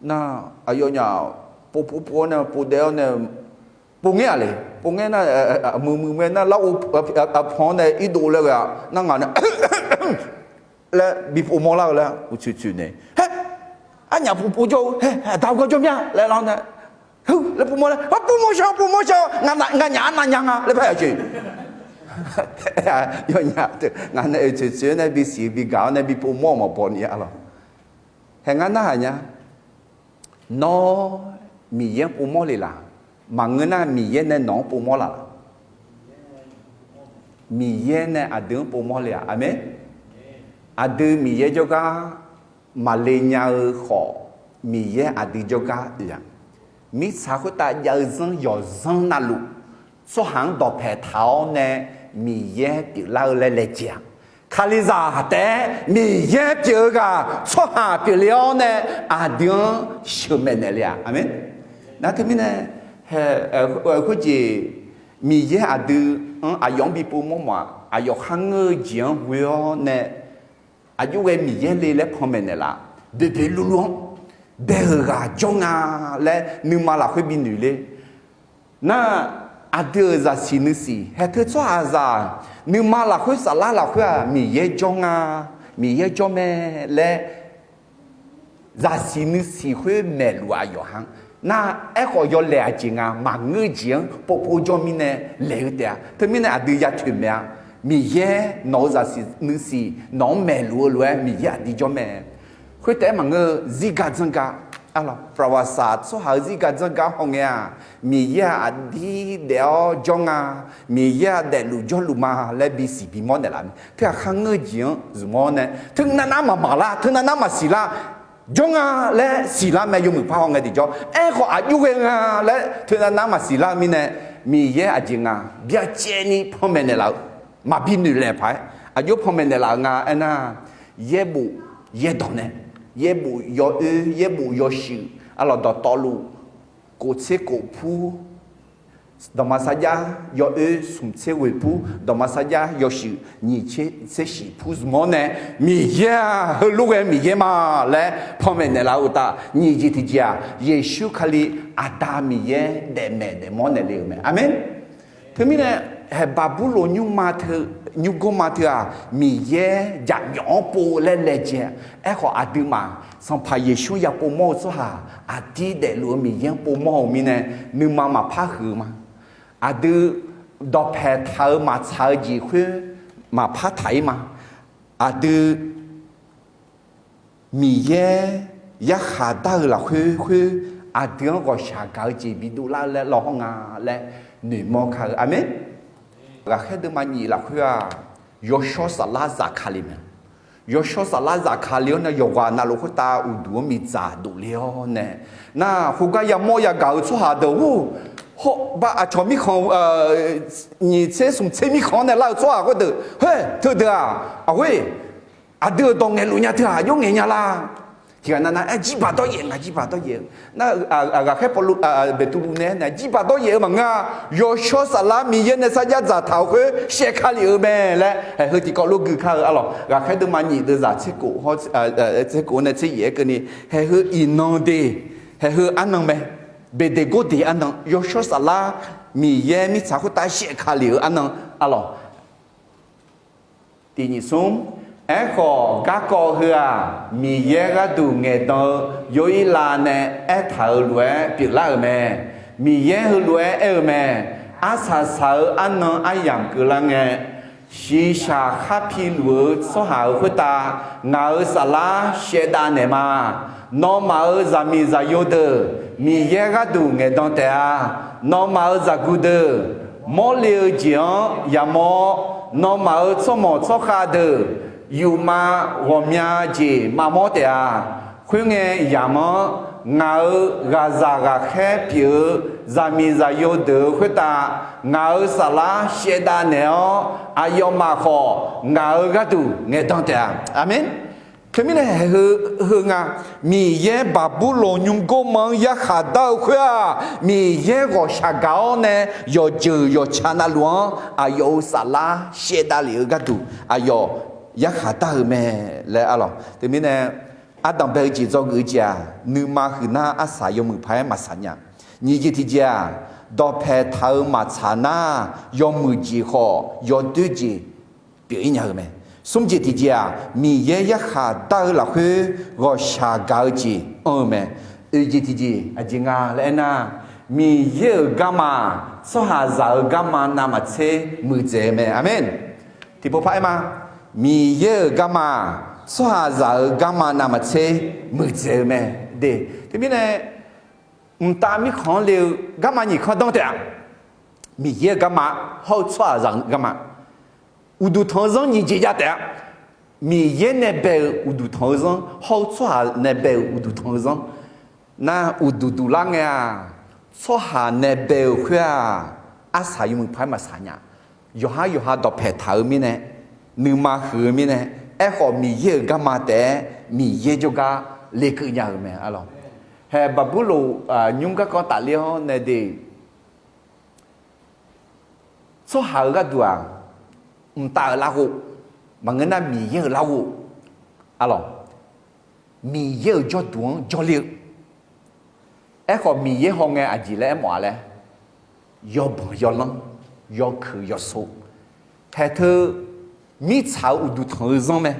Nar, aqyawfnyaf pov pov pov-awr nae pov daef-awr nae, pov ngaer-aq le, pov ngaer nar, muiq muiq mae nar, larghov aqpanq-anr nae irdov laer ghae-a nar ngaq nae laer bi pov mawrlar-eu laer uqtsoeq tsoeq nae, haer, arnyaf pov pov jawr-eu, haer, aqda-eu gar jawr mya laer lar nae, heu laer pov mawr laer, pov mawr shar, pov mawr shar, nganyaf arnav nya nga laer par yaq coeq. Yawnyaf teu ngaq nae oeq tsoeq tsoeq-aer nae bisiq bigaq-awr nae bi pov mawr-eu maqbaw ni arlawq. Haeq ngar narhaq nya. Nawr Miqyaer-anr povmawr le laq? Maqngeur nar, Miqyaer nae nawq-anr povmawr laf laq? Miqyaer nae aqdui-anr povmawr le-aq. Aqmeq. Aqdui Miqyaer jawrgar maqle nya-eu khawf, Miqyaer aqdui jawrgar oe-aq. Mirtsaq khoertav jav-eu zanr yawqzanr navluf, tsawrhaq-anr dawqpae taq-awr nae Miqyaer pyeuflar-eu laer laejae-aq. Kalizaq taef-aer Miqyaer pyeuf-eu ghaq tsawrhaq pyeufle-awr nae aqdui-anr sheuqmaeq naeq le-aq. Aqmeq. Nar teumirnae, khoerjeq Miqyaer aqdui-anr aqyawf-anr bi povmawr mawf-aq, aqyawf kharngeur-eu jeq-anr ghoe-awr nae aqjox ghae Miqyaer le laer panmaeq naeqlaf, boeqboeq luvluv-anr bae-euq ghaq jawr nga laer nuima lafkhoer bi noeq ler. Nar, aqdui-euq zaqsiq nuisiq haeq teu tsawrhaqzaq nuima lafkhoer saflar lafkhoer-aq, Miqyaer jawr nga, Miqyaer jawr mae laer zaqsiq nuisiq khoer maeqluf-eu aqyawf ha. Nar, aerkhawf yawlaeq aqjeq nga, maqngeur jeq-anr povpov jawr mirnae laeq-eu taef-a. Teumirnae aqdui ya toeq maeq-a. Miqyaer nawq-euq zaqsiq nuisiq nawq-anr maeqluf-eu lof-aer Miqyaer aqdui jawr mae. Khoertaef-aer maqngeur-eu zirga dzanrga, arlawq, ประวัติศาสตร์ tsawrhaq-euq zirga dzanrga hawngae-aq, Miqyaer-aq aqdir daef-awr jawr nga, Miqyaer-aq daefluf jawrluf ma laer bisiq bimawr naeqlaf mae. Teughaq kharngeur-eu jeq-anr zmq-awr nae teunav nar maqmaq lar, teunav nar maqsiq lar, jawr nga laer siqlar mae. Yawmuiq par hawngae tiqjawr aerkhawf aqjox ghae nga laer teunav nar maqsiq lar-eu mirnae, Miqyaer aqjeq nga byacaevni panmaeq naeqlaf-eu maqbi noeqlaeq paq-aer aqjox panmaeq naeqlaf-eu nga aernar, yaerbof yaerdawq nae, yaerbof yawoer, yaerbof yawshuif, arlawq, dawqtawvluf, kof tser kof pur, dawqma sarjax yawoer smq tser ghoeq pur, dawqma sarjax yawshuif nyiq tser shif pur zmq-awr nae, Miqyaer-aq heulof ghae Miqyaer ma laer panmaeq naeqlaf-eu uqtaf, nyiq jeq tiqjeq-aq, Yeqsur Kali Aqda Miqyaer daefmaeq daefmawr naeqle-euq mae. Aqmeq. Teumirnae, haeq Baqburloq nymrma teu, nymrgawrma teu-aq, Miqyaer jaqmyawf-anr pov laer laejae-a. Aerkhawf aqduimaf Sanqpaq Yeqsur ya povmawr-eu tsawrhaq aqdir daefluf-eu Miqyaer-anr povmawr-euq mirnae, nuima maqpar huiq-eu ma. Aqdui dawqpae taq-eu maqtsaq-eu jeq khoer maqpar taq-ir ma. Aqdui Miqyaer yarkhaq dar-eu lafkhoer khoer, aqdui-anr ghawqshaq gaq-eu jeq bidov lar-eu laer lawr hawr nga laer noeqmawr kar-eu. Aqmeq. Ghaqkhaer deuvma nyif lafkhoer-aq, yawshawr saflar zafkale mae. Yawshawr saflar zafkale-awr nae yawqghaq navluf khoertav uqduq-anr miqdzaq dovle-awr nae, nar khoergar yamawr yagaq-eu tsawrhaq deuq-or, hawr bar aqcawq mirkhanq, nyiq tser smq tser mirkhanq-anr nae lar-eu tsawrhaq khoerdeuq, khoer teudeuq-aq, aqghoer, aqdui-euq dawq ngaeqluf nya teu-aq, aqjox ngaeq nya lar. Tiqghaq navnav-aer jirbaq dawryaef nga, jirbaq dawryaef-eu. Nar, ghaqkhaer Pawrluv, Beqtuvluv nae aernaeq, jirbaq dawryaef-eu maqngeur-a. Yawshawr saflar Miqyaer nae sarjax dzaqtaq-euq khoer shaevkale-euq mae laer, haeq heu tiqkawv lof gui kar-eu arlawq. Ghaqkhaer deuvma nyif deuvzaq tser kof, tser kof nae tser yaef-aer keuvni, haeq heu iqnan de, haeq heu arnan mae. Beqdeqgordeq arnan, yawshawr saflar Miqyaer mirtsaq khoertav shaevkale-euq arnan arlawq. Tiq nyiq smr, aerkhawf garkawv heu-aq, Miqyaer gharduq ngaeqdan-eu Yorhirlav nae aertaq-euq lof-aer pyeuflar-euq mae. Miqyaer heulof-aer aer-eu mae. Arsaq saq-eu arnan aryamq keuvlar ngae, shiqshaq khar piluf-eu tsawrhaq-euq khoertav ngaq-euq saflar shaevdav naeqma. Nawmaf-euq zaqmiq zaqyo deuq Miqyaer gharduq ngaeqdan taef-a. Nawmaf-euq zaqguq deuq, mawrle-eu jeq-anr yamawr-awr, nawmaf-euq tsawrmawq tsawrkhav deuq yufma ghawqmya jeq maqmawr taef-a. Khoerngae yamq-anr ngaq-euq ghaqzaq ghaqkhaer pyeuf-eu zaqmiq zaqyo deuq-euq khoertav ngaq-euq saflar shaevdav naeq-awr, aqyawfmaf khawf ngaq-euq gharduq ngaeqdan taef-a. Aqmeq. Teumirnae haeq heu, heu nga, Miqyaer Baqburloq nymrgorma-anr yarkhaq dar-eu khoer-aq, Miqyaer ghawqshaq gaq-awr nae yawqjeuq yawqtsa navluf-anr aqyawf-euq saflar shaevdav lef-eu gharduq aqyawf yarkhaq dar-eu mae laer arlawq. Teumirnae ardanq bae-eu jeq dzawgeuf-eu jeq-aq, nuima huiqnar arsaq yawmuiq paq-aer maqsaq nya. Nyiq jeq tiqjeq-aq, dawqpae taq-eu maqtsaq nar, yawmuiq jeq khawf yawdoer jeq pyeuf-ir nya-eu mae. Smr jeq tiqjeq-aq, Miqyaer yarkhaq dar-eu lafkhoer ghawqshaq gaq-eu jeq anr-eu mae. Oeq jeq tiqjeq aqjeq nga laer aernar, Miqyaer-euq garma, tsawrhaqzaq-euq garma navmaqtser muiqdzaeq-eu mae. Aqmeq. Tiqpov paq-aer ma, Miqyaer-euq garma, tsawrhaqzaq-euq garma navmaqtser muiqdzaeq-eu mae. De, teumirnae mqtav mirkhanq-anr le-eu garma nyiq kanr danr taef-a. Miqyaer-euq garma hawr-eu tsawrhaqzaq-eu garma, uqduq tanq-eu zanr nyiq jeq jav taef-a. Miqyaer nae bae-euq uqduq tanq-eu zanr hawr-eu tsawrhaq nae bae-euq uqduq tanq-eu zanr nar, uqduq duq lar ngae-aq, tsawrhaq nae bae-euq khoer-aq, arsaq yawmuiq paq-aer maqsaq nya. Yawqhar yawqha dawqpaeq taq-eu mirnae, nuima huiq-eu mirnae, aerkhawf Miqyaer-euq garma taef-aer Miqyaer jawrgar lekeuv nya-euq mae, arlawq. Hae Baqburloq nymr garkawv tafler-awr nae de, tsawrhaq-euq gharduq-aq, mqtav-euq larghov maqngeur nar, Miqyaer-euq larghov, arlawq, Miqyaer-euq jawrduq-anr jawrler-eu. Aerkhawf Miqyaer hawngae aqjeq laer aermawf-a laer, yawbanq yawlanr, yawkeuq yawsov, haeq teu mirtsaq-euq uqduq tanq-eu zanr mae.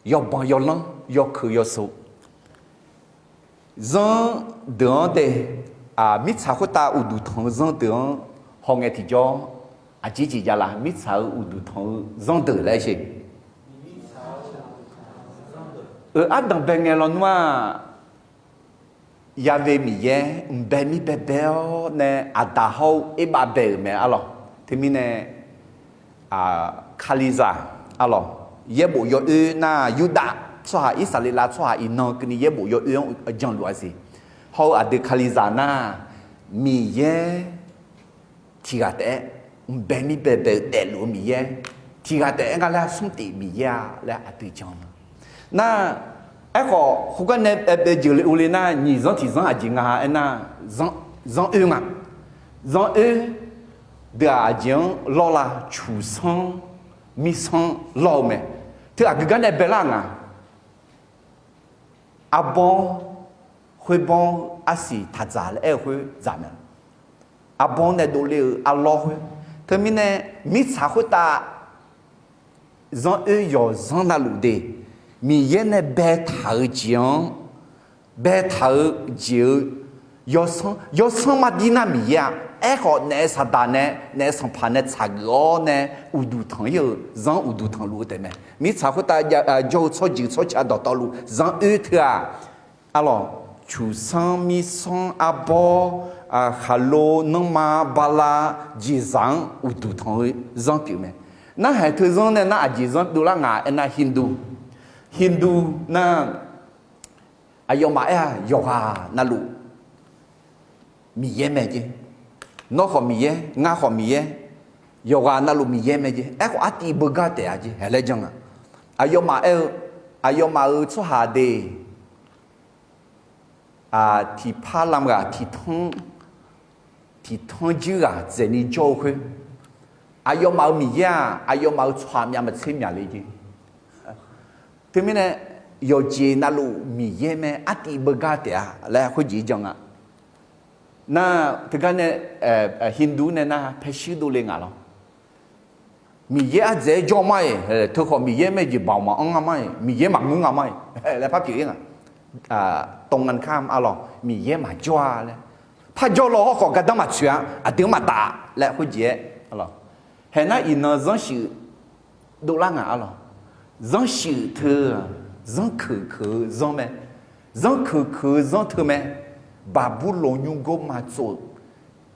Yawbanq yawlanr, yawkeuq yawsov, zanr deuq-anr de, mirtsaq khoertav uqduq tanq-eu zanr deuq-anr hawngae tiqjawr, aqjeq jeq javlar, mirtsaq-euq uqduq tanq-eu zanr deuq laer sheq. Euq ardanq bae ngae lawnmr-aq, Ya've Miqyaer mqbae mir baebae-awr nae aqdaq hawr-eu erbav bae-euq mae, arlawq. Teumirnae, Kalizaq, arlawq, yaerbof yawoer nar, Yurdav tsawrhaq, Irsaqleqlav tsawrhaq iqnan keuvni yaerbof yawoer-anr janluf-a siq. Hawr-eu aqdui Kalizaq nar, Miqyaer tiqghaq taef-aer mqbae mir baebae-eu daefluf-eu Miqyaer, tiqghaq taef-aer ngar laer smr tif Miqyaer-a laer aqdui jan-eu ma. Nar, aerkhawf khoergar nae bae jeuqle uvle nar, nyiq zanr tiq zanr aqjeq nga aernar, zanr oer nga. Zanr oer deuq-aq aqjeq-anr lawrla, cuqsanr, mirsanr lawr-eu mae. Teu aqgeu gar nae baelar nga. Arbawr, khoerbawr, arsiq taqdzaq laer aer-eu khoer dzaq mae. Arbawr nae dovle-eu arlawr khoer. Teumirnae mirtsaq khoertav zanr oer yawqzanr navluf de, Miqyaer nae baetaq-eu jeq-anr, baetaq-eu jeq-eu yawsanr, yawsanr mardir nar Miqyaer-a. Aerkhawf naef saqdaq nae, naef sanqpaq nae tsaqgeuf-awr nae uqduq tanq-ir-euq zanr uqduq tanqluf-eu taef mae. Mirtsaq khoertav jawr-eu tsawrjeuq tsawrca dawqtawvluf zanr oer teu-aq, arlawq, cuqsanr, mirsanr, arbawr, khaqlo, nanrma, bala, jeqzaq-anr uqduq tanq-eu zanr pyeuf mae. Narhaq teu zanr nae nar aqjeq zanr dovlar nga aernar, Hindu, Hindu nar, aqyawfmaf aer-a, yawqghaq navluf Miqyaer mae jeq. Nawr khawf Miqyaer, ngar khawf Miqyaer, yawqghaq navluf Miqyaer mae jeq. Aerkhawf artiv beugar taef-a jeq, hae laer jan nga. Aqyawfmaf aer-eu, aqyawfmaf-euq tsawrhaq de, tiqpar lamghaq tiqtanr, tiqtanr juir ghaq dzaeqni jawr-eu khoer, aqyawfmaf-euq Miqyaer-aq, aqyawfmaf-euq tsawrhaq myav maqtser myaqle jeq. Teumirnae yawqjeq navluf Miqyaer mae, artiv beugar taef-a laer khoerjeq jan nga. Nar teugar nae Hindu nae nar paershuir dovle nga lawr. Miqyaer ardzaeq-aer jawr ma-iq, teukhawf Miqyaer mae jeq baoq maqanr nga ma-iq, Miqyaer maqngeur nga ma-iq laer par pyeuf-ir nga. ตรงกันข้าม arlawq, Miqyaer maqjawr-a laer. Parjawr law hawrkhawf gardanr maqtsoeq-a, aqdui-anr maqtaf laer khoerjeq-aer, arlawq. Haeq nar iqnan zanrshuif dovlar nga, arlawq. Zanrshuif teu, zanrkeuq keuq-eu zanr mae. Zanrkeuq keuq-eu zanr teu mae. Baqburloq nymrgor ma tsov-euq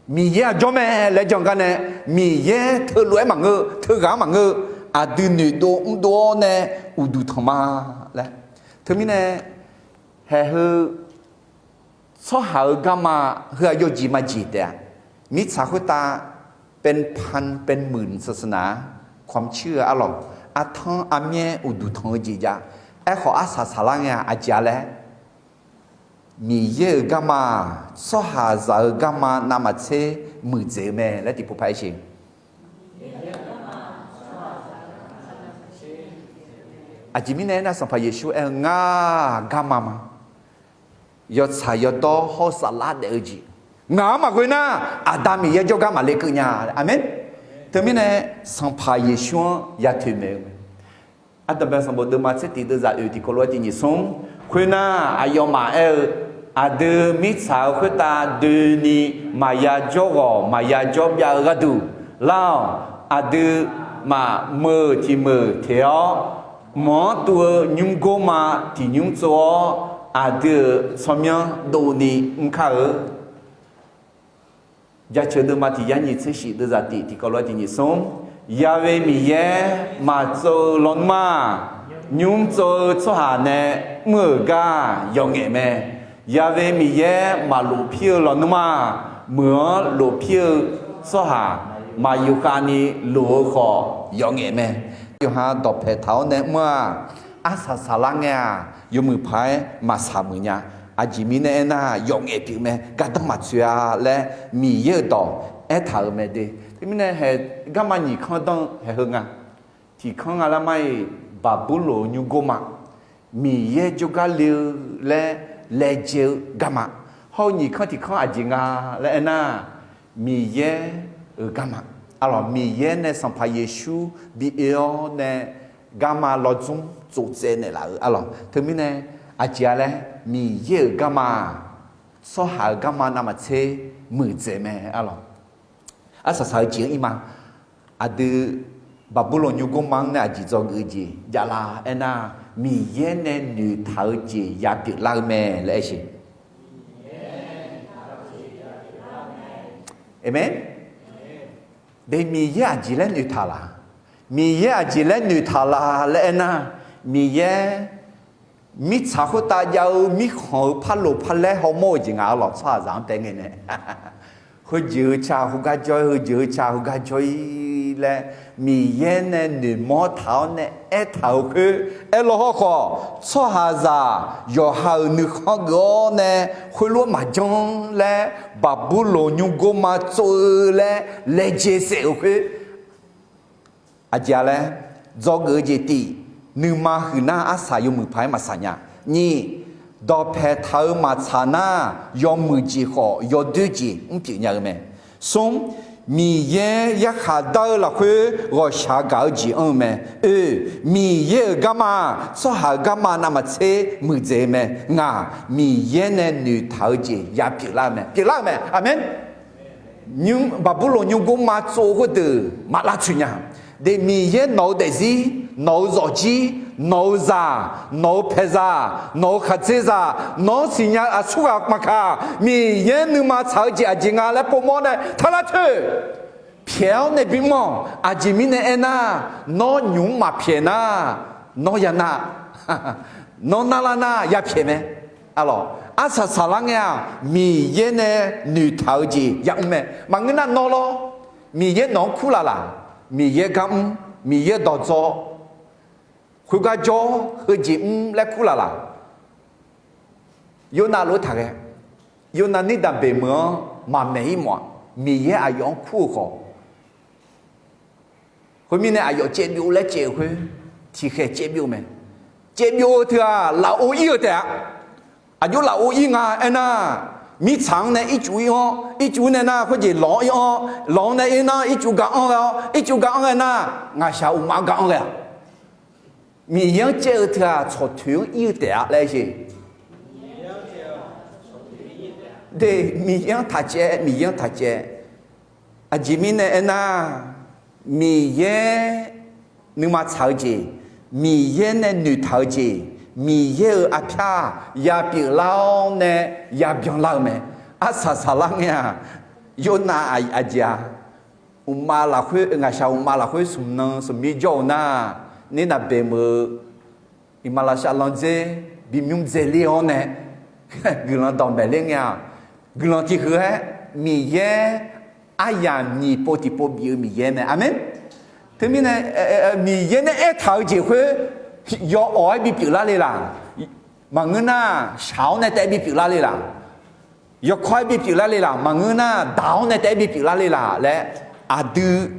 Miqyaer-aq jawr mae laer jan gar nae, Miqyaer teulof-aer maqngeur, teughaq-anr maqngeur, aqdui noeqdov mrdov-awr nae uqduq tanq ma laer. Teumirnae, haeq heu tsawrhaq-euq garma heu-aq yawjeq majeq taef-a. Mirtsaq khoertav เป็นพันเป็นหมื่นศาสนา ความเชื่อ arlawq, artanr armyaer uqduq tanq-eu jeq jav. Aerkhawf arsaq saqlar ngae-aq aqjeq-a laer, Miqyaer-euq garma-aq, tsawrhaqzaq-euq garma navmaqtser muiqdzaeq-eu mae laer tiqpov paq-aer sheq. Aqjeq mirnae aernar, Sanqpaq Yeqsur aer-eu, Ngar-aq garma ma. Yawtsaq yawdawr hawr-eu saflar daef-eu jeq, ngaq-anr maqghoe nar, Aqda Miqyaer jawrgar maqle keuv nya. Aqmeq. Teumirnae Sanqpaq Yeqsur-anr ya toeqmaeq-eu mae. Ardanqbae sanqbof deuvma tser tiq deuvzaq oeq tiq kawv lof-aer tiq nyiq smr. Khoernar, aqyawfmaf aer-eu, aqdui mirtsaq-eu khoertav doeni maqya jawr ghawq maqya jawr byav-eu gharduq, lar-awq. Aqdui maqmeuq tiq meuq teq-awr, mq-anr tuv-eu nymrgor ma tiq nymr tsov-awr, aqdui-euq tsawrmyanr dovni mr kar-eu. Jaceuq deuvma tiq yar nyiq tser shif deuvzaq tiq tiqkawv lof-aer tiq nyiq smr. Yawe Miqyaer maqtsov-eu lawnmr-aq, nymr tsov-eu tsawrhaq nae mr-euq gar yawf ngaef mae. Yawe Miqyaer maqlof pir-eu lawnmr-aq, meuq-anr lof pir-eu tsawrhaq maqyuf khavni lof-eu khawf yawf ngaef mae. Yawqha dawqpae taq-awr nae mr-aq, arsaq saqlar ngae-aq, yawmuiq paq-aer maqsaq muiq nya. Aqjeq mirnae aernar, yawf ngaef pyeuf mae, gardanr maqtsoeq-a laer Miqyaer-euq dawq aertaq-euq mae de. Teumirnae hae, garma nyiq kanr danr-eu haeq heu nga. Tiq kanr nga lar mar-iq, Baqburloq nymrgor ma, Miqyaer jawrgar le-eu laer laejae-eu garma. Hawr-eu nyiq kanr tiq kanr aqjeq nga laer aernar, Miqyaer-euq garma. Arlawq, Miqyaer nae Sanqpaq Yeqsur bi oe-awr nae garma lawdzmr tsovtsaev naeqlaf-euq arlawq. Teumirnae aqjeq-a laer, Miqyaer-euq garma-aq, tsawrhaq-euq garma navmaqtser muiqdzaeq mae arlawq. Arsaq saq-eu jeq-anr ir ma. Aqdui Baqburloq nymrgor ma-anr nae aqjeq dzawgeuf-eu jeq javlar aernar, Miqyaer nae noeqtaq-eu jeq yapyeuf lar-eu mae laer aer siq. Aqmeq. De, Miqyaer aqjeq laer noeqtaq laq? Miqyaer aqjeq laer noeqtaq laq laer aernar, Miqyaer mirtsaq khoertav jav-eu mirkhanq-euq parloq parlaer hawmawr-eu jeq nga arlawq, tsawrhaqzaq-anr tae ngae nae. Heujeq heu ca heugar jawr-ir, heujeq heu ca heugar jawr-ir laer, Miqyaer nae noeqmawr taq-awr nae aertaq-euq khoer aerlaw hawrkhawf, tsawrhaqzaq yawqha-euq nuikhanr geuf-awr nae khoerlof-aer maqjanr laer, Baqburloq nymrgor ma tsov-eu laer laejae saef-euq khoer, aqjeq-a laer, dzawgeuf-eu jeq tif, nuima huiqnar arsaq yawmuiq paq-aer maqsaq nya. Nyiq, dawqpae taq-eu maqtsaq nar, yawmuiq jeq khawf yawdoer jeq mrpyeuf nya-eu mae. Smr, Miqyaer yarkhaq dar-eu lafkhoer ghawqshaq gaq-eu jeq anr-eu mae. Oe, Miqyaer-euq garma-aq, tsawrhaq-euq garma navmaqtser muiqdzaeq-eu mae. Ngaq, Miqyaer nae noeqtaq-eu jeq yapyeuf lar-eu mae, pyeuflar-eu mae. Aqmeq. Baqburloq nymrgor ma tsov-eu khoerdeuq maq lavtsoeq nya. De, Miqyaer nawq-eu daefzir, nawq-eu zawqjir, nawq-eu zaq, nawq-eu paeqzaq, nawq-eu khaqdzerzaq, nawq-anr siqnya-eu aqsurghaq maqkaq, Miqyaer nuima tsaq-eu jeq aqjeq nga laer povmawr nae taq lavtsoeq. Pyaeq-awr nae bimr-awq. Aqjeq mirnae aernar, nawr nymq-mr maqpyaeq nar, nawr ya nar, nawr narlar nar yapyaeq mae. Arlawq, arsaq saqlar ngae-aq, Miqyaer nae noeqtaq-eu jeq yamr mae. Maqngeur nar nawr lawr, Miqyaer nawq-anr kurlaf laq? Miqyaer gar mr, Miqyaer dawqdzawr, khoergar jawr, heujeq mr laer kurlaf laq? Yawrnav lof-aer taqghae. Yawrnav Nirdanq beqmeuq-anr maqmaeq-ir mawf-aq, Miqyaer aqyawf-anr kur-eu khawf, khoermirnae aqyawf caev byov laer caev-eu khoer, tiqkhaeq caev byov mae. Caev byov-eu teu-aq, lafov ir-eu taef-a. Aqjox lafov ir nga aernar, mirtsaq-anr nae ircuf ir-anr, ircuf nae nar khoerjeq lawq-anr ir-anr, lawq-anr nae ir nar ircuf ga anr ghae-awr, ircuf ga anr ghae nar, ngaqshaq uqmav ga anr ghae-aq. Miqyaer-anr caev-eu teu-aq, tsawqtoeq-anr ir-eu taef-a laer aer-eu. De, Miqyaer-anr taq caev, Miqyaer-anr taq caev. Aqjeq mirnae aernar, Miqyaer nuima tsaq-eu jeq, Miqyaer nae noeqtaq-eu jeq, Miqyaer-euq arpyar yapyeuf lar-awr nae yabyan lar-eu mae. Arsaq saqlar ngae-aq, Yawrnav aqjeq-a, uqmav lafkhoer, ngaqshaq uqmav lafkhoer smq nan smq mir jawr-eu nar, Nirdanq beqmeuq-eu iqmalavshav landzer bimymr dzaeler-awr nae guiqlanq dawqmaeq ler ngae-aq, guiqlanq tiq huiq-aer Miqyaer aryamq nyiq pov tiqpov bif-eu Miqyaer mae. Aqmeq. Teumirnae Miqyaer nae aertaq-eu jeq khoer yawawq-aer bipyeuf lar le laq? Maqngeur nar, shaq-awr nae taef-aer bipyeuf lar le laq? Yawkawr-aer bipyeuf lar le laq? Maqngeur nar, daq-awr nae taef-aer bipyeuf lar le laq laer, aqdui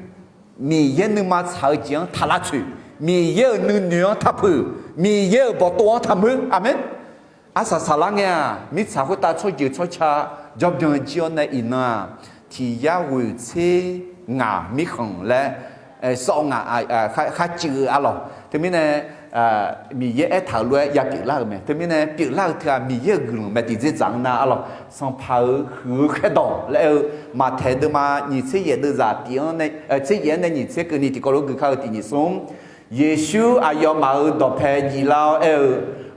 Miqyaer nuima tsaq-eu jeq-anr taq lavtsoeq, Miqyaer-euq nuinoeq-anr taq peuq, Miqyaer-euq bawqtov-anr taq meur. Aqmeq. Arsaq saqlar ngae-aq, mirtsaq khoertav tsawrjeuq tsawrca jawrbyan jir-awr nae iqnan-aq, tiq yar ghoeq tser ngaq mirkhanq laer sawr ngaq kharcuiv-eu arlawq. Teumirnae Miqyaer aertaq-euq lof-aer yapyeuf lar-euq mae. Teumirnae pyeuflar-eu teu-aq, Miqyaer-euq guiqlanq mae. Tiqdzerdzaq-anr nar arlawq, Sanqpaq-euq huiq-eu khaerdawq laer aer-eu, Maqtaeq deuvma nyiq tser yaef deuvzaq tiq-anr, tser yaef-anr nae nyiq tser keuvni tiqkawv lof-aer gui kar-eu tiq nyiq smr. Yeqsur aqyawfmaf-euq dawqpae jiflar-awr aer-eu,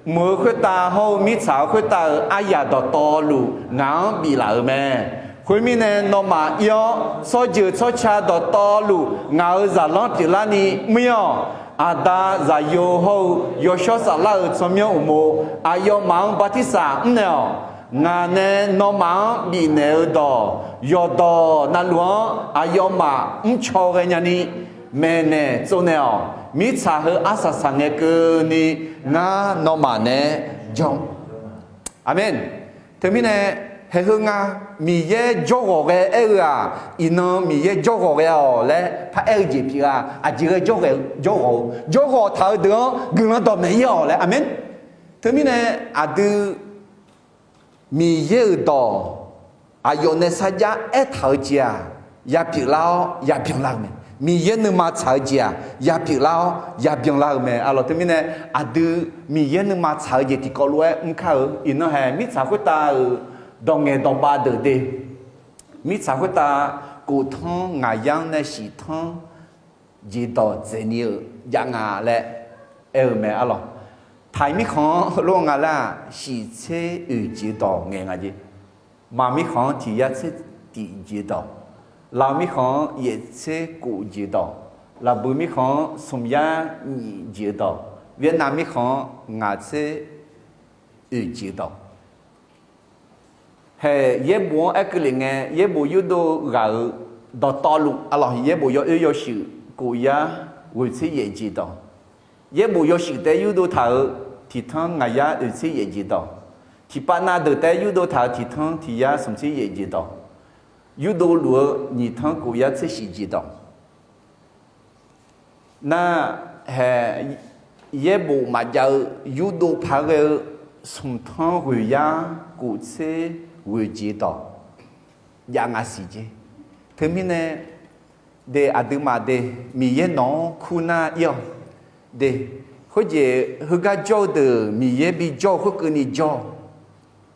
Mq-euq khoertav hawr-eu mirtsaq-euq khoertav-euq aryaq dawqtawvluf ngaq-anr biflaf-euq mae. Khoermirnae, nawmaf ir-awr, tsawrjeuq tsawrca dawqtawvluf ngaq-euq zaqlanr pyeuflarni mr-ir-awq. Aqda, Zaqyo hawr-eu Yawshawr Saflar-euq tsawrmyanr uqmov aqyawfmaf-anr bartirsaq mrnaeq-awq. Ngaq nae nawmaf-anr bifnaeq-eu dawq yawqdawq navluf-anr aqyawfmaf mrcaw ghaenya ni maeqnaeq tsovnaeq-awq. Mirtsaq heu arsaq saqngae keuvni ngar nawmaf nae jawr. Aqmeq. Teumirnae, haeq heu nga, Miqyaer jawrghawq ghae aer-eu-aq, iqnan Miqyaer jawrghawq ghae-awq laer paraer-eu jeq pyeuf-a. Aqjeq ghae jawrghawq-eu, jawrghawq taq-eu deuq-anr guiqlanq dawqmaeq ir-awq laer. Aqmeq. Teumirnae, aqdui Miqyaer-euq dawq aqyawf nae sarjax aertaq-eu jeq-aq, yapyeuf lar-awr yabyan lar-eu mae. Miqyaer nuima tsaq-eu jeq-aq, yapyeuf lar-awr yabyan lar-eu mae. Arlawq, teumirnae, aqdui Miqyaer nuima tsaq-eu jeq tiqkawv lof-aer mr kar-eu. Iqnan haeq mirtsaq khoertav-euq dawq ngaeq dawq bav deuq de. Mirtsaq khoertav kof tanr ngaq yar-anr nae shif tanr jeq dawq dzaeqni-euq jav nga laer aer-eu mae. Arlawq, taq mirkhanq-anr heulof nga laer-aq, shif tser oeq jeq dawq ngaeq nga jeq. Maq mirkhanq-anr tiq yar tser tiq jeq dawq, laf mirkhanq-anr yaef tser kof jeq dawq, laqbuiq mirkhanq-anr smq yar nyiq jeq dawq, Vietnam mirkhanq-anr ngaq tser oeq jeq dawq. Haeq yaerbof-anr aer keuvle ngae, yaerbof yurdov ghaq-euq dawqtawvluf, arlawq, yaerbof yawoer yawshuif kof yar ghoeq tser yaef jeq dawq, yaerbof yawshuif taef-aer yurdov taq-euq tiq tanr ngaq yar oeq tser yaef jeq dawq, tiqpav nav deuq taef-aer yurdov taq-euq tiq tanr tiq yar smq tser yaef jeq dawq, yurdov luf-eu nyiq tanr kof yar tser shif jeq dawq. Nar, haeq yaerbof maqjav-eu yurdov paq-aer ghae-eu smq tanr ghoeq yar kof tser ghoeq jeq dawq jav nga siq jeq. Teumirnae, de aqduimaf de, Miqyaer nawq-anr kur nar ir-awq de. Khoerjeq heugar jawr-eu deuq Miqyaer bijawr-eu khoerkeuvni jawr-awq.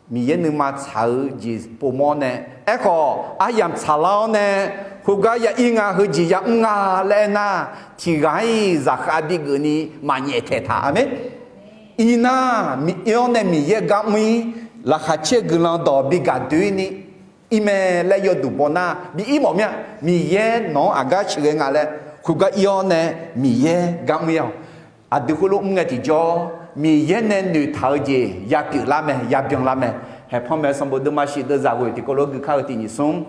Miqyaer nuima tsaq-eu jeq povmawr nae, aerkhawf aryamq tsaqlar-awr nae, khoergar ya ir nga, heujeq yamr nga laer aernar, tiq ghaq-iq zaqkhav bigeuf ni maqnyaef taeq taq. Aqmeq. Irnar, ir-awr nae Miqyaer gar mr-ir, laqkhaq caer guiqlanq dawq bigaq doeni ir mae laer yawduq baw nar bi ir mawf mir-a. Miqyaer nawq-anr aqgar sheuqghae nga laer khoergar ir-awr nae Miqyaer gar mr-ir-awq. Aqdui khoerlof mr ngae tiqjawr, Miqyaer nae noeqtaq-eu jeq yapyeuf lar mae, yabyan lar mae. Haeqpanmaeq sanqbof deuvma shif deuvzaq ghoeq tiqkawv lof-aer gui kar-eu tiq nyiq smr.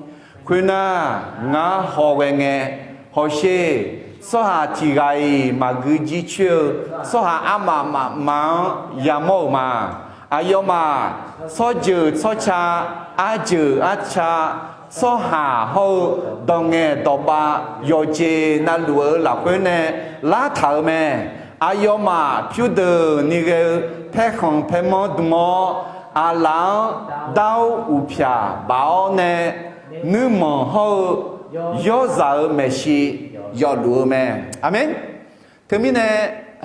Khoernar, ngar hawghae ngae, hawsher, tsawrhaq tiq ghaq-iq maqgui jircoer-eu tsawrhaq armaf mafma-anr yamawr-euq ma. Aqyawfmaf tsawrjeuq tsawrca, arjeuq arca, tsawrhaq hawr-eu dawq ngaeq dawq bav yawqjeq navluf-eu lafkhoer nae lartaq-euq mae. Aqyawfmaf pyurdeuqni ghae-eu paerkhanq paermanr dm-awr, aqlaf-anr dar-awr uqpyaq baf-awr nae, nuirmanq hawr-eu yawrzaq-euq maeqshi yawfluf-eu mae. Aqmeq. Teumirnae,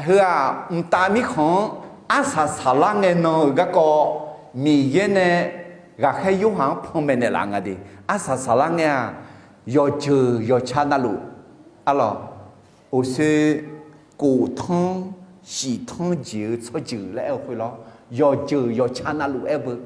heu-aq mqtav mirkhanq-anr arsaq saqlar ngae nan-euq garkawv, Miqyaer nae ghaqkhaer Yorhaq-anr panmaeq naeqlaf nga de. Arsaq saqlar ngae-aq, yawqjeuq yawqca navluf, arlawq, oqsoe kof tanr shif tanr jeq-eu tsawrjeuq laer aer-eu khoerlawr, yawqjeuq yawqca navluf aer beu,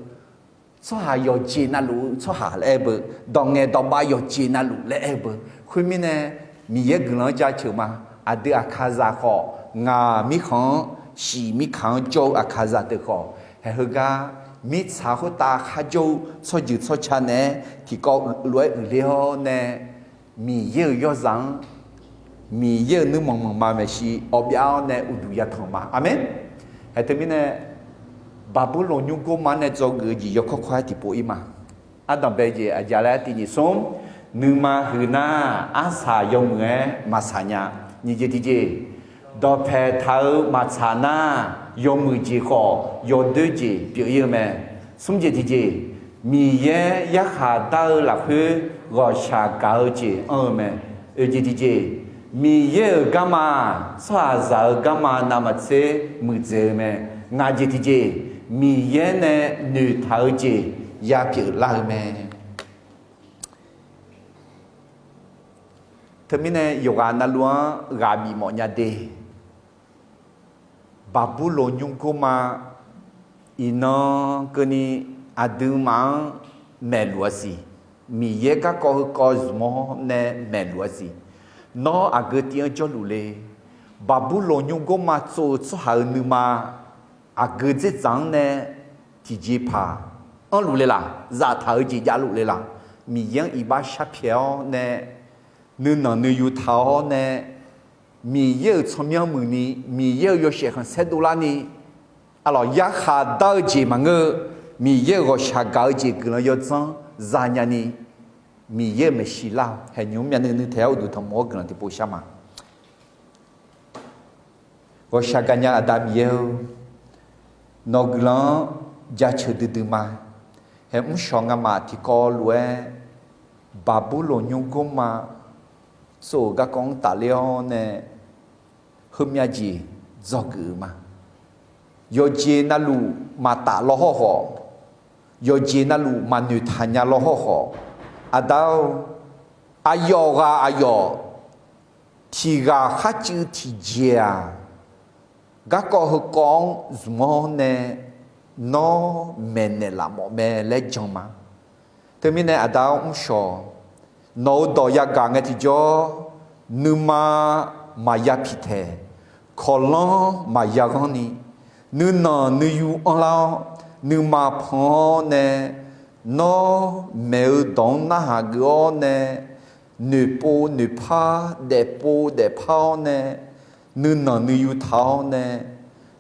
tsawrhaq yawqjeq navluf-eu tsawrhaq laer aer beu, dawq ngaeq dawq bav yawqjeq navluf laer aer beu. Khoermirnae, Miqyaer guiqlanq-anr jaceuq ma. Aqdui aqkaqzaq khawf, ngaq mirkhanq-anr shif mirkaq-anr jawr-eu aqkaqzaq deuq khawf, haeq heugar mirtsaq khoertav kharjawr-eu tsawrjeuq tsawrca naeq-aer tiqkawv lof-aer uiqler-awr nae, Miqyaer-euq yawrzaq-anr, Miqyaer-euq nuirmanq manqma maeqshi awbyav-awr nae uqduq yatanq ma. Aqmeq. Haeq teumirnae, Baqburlawq nymrgor ma nae dzawgeuf-eu jeq yawkawr kawr-aer tiqpov ir ma. Ardanq bae jeq aqjeq laer tiq nyiq smr, nuima huiq nar, arsaq yawmuiq-aer maqsaq nya. Nyiq jeq tiqjeq, dawqpaeq taq-eu maqtsaq nar, yawmuiq jeq khawf yawdoer jeq pyeuf ir-eu mae. Smr jeq tiqjeq, Miqyaer yarkhaq dar-eu lafkhoer ghawqshaq gaq-eu jeq anr-eu mae. Oeq jeq tiqjeq, Miqyaer-euq garma, tsawrhaqzaq-euq garma navmaqtser muiqdzaeq-eu mae. Ngaq jeq tiqjeq, Miqyaer nae noeqtaq-eu jeq yapyeuf lar-eu mae. Teumirnae yawqghaq navluf-anr ghaq bif mawf nya de. Baqburlawq nymrgor ma Iqnan keuvni aqduimaf-anr maeqluf-a siq. Miqyaer garkawv heukawv zmq-awr nae maeqluf-a siq. Nawr aqgeu tiv-anr jawrluf le. Baqburloq nymrgorma tsov-eu tsawrhaq-euq nuima aqgeu dzerdzaq-anr nae tiqjeqpaq anrluf le laq, zaftaq-eu jeq javluf le laq. Miqyaer-anr iqbax sharpyaeq-awr nae, nuinanq nuiyu taq-awr nae, Miqyaer-euq tsawrmyanr muiqni, Miqyaer-euq yawshaef khanqsaer dovlarni, arlawq yarkhaq dar-eu jeq maqngeur-eu, Miqyaer-euq ghawqshaq gaq-eu jeq guiqlanq yawdzanr zanya ni, Miqyaer-euq maeqshi lar-awq. Haeqnymr myavnuiv nuiv taeq-aer uqduq tanqmq-awr guiqlanq tiqpov shar ma. Ghawqshaq gaqnya Aqda Miqyaer-or, nawq-eu guiqlanq-anr jaceuq duidui ma. Hae mrshawq ngamaf tiqkawv lof-aer, Baqburloq nymrgorma tsov-euq garkawv-anr tafler-awr nae, heumyav jeq dzawgeuf-euq ma. Yawqjeq navluf maqtaf law hawrkhawf, yawqjeq navluf maqnoeq taq nya law hawrkhawf, Aqda-or, aqyawf ghaq aqyawf tiq ghaq kharcuiv tiqjeq-aq, garkawv heukawv-anr zmq-awr nae nawr maeqnaeq laf mawf mae laer jan ma. Teumirnae Aqda-or mrshawq, nawq-euq dawq yagaq ngae tiqjawr, nuima maqya piqtaeq, kawqlanr maqya ghanrni, nuinanq nuiyu anrlar-awr, nuima pan-awr nae, nawr maeq-eu dawq-anr narhaq geuf-awr nae, noeqpov noeqpar, daefpov daefpar-awr nae, nuinanq nuiyu taq-awr nae,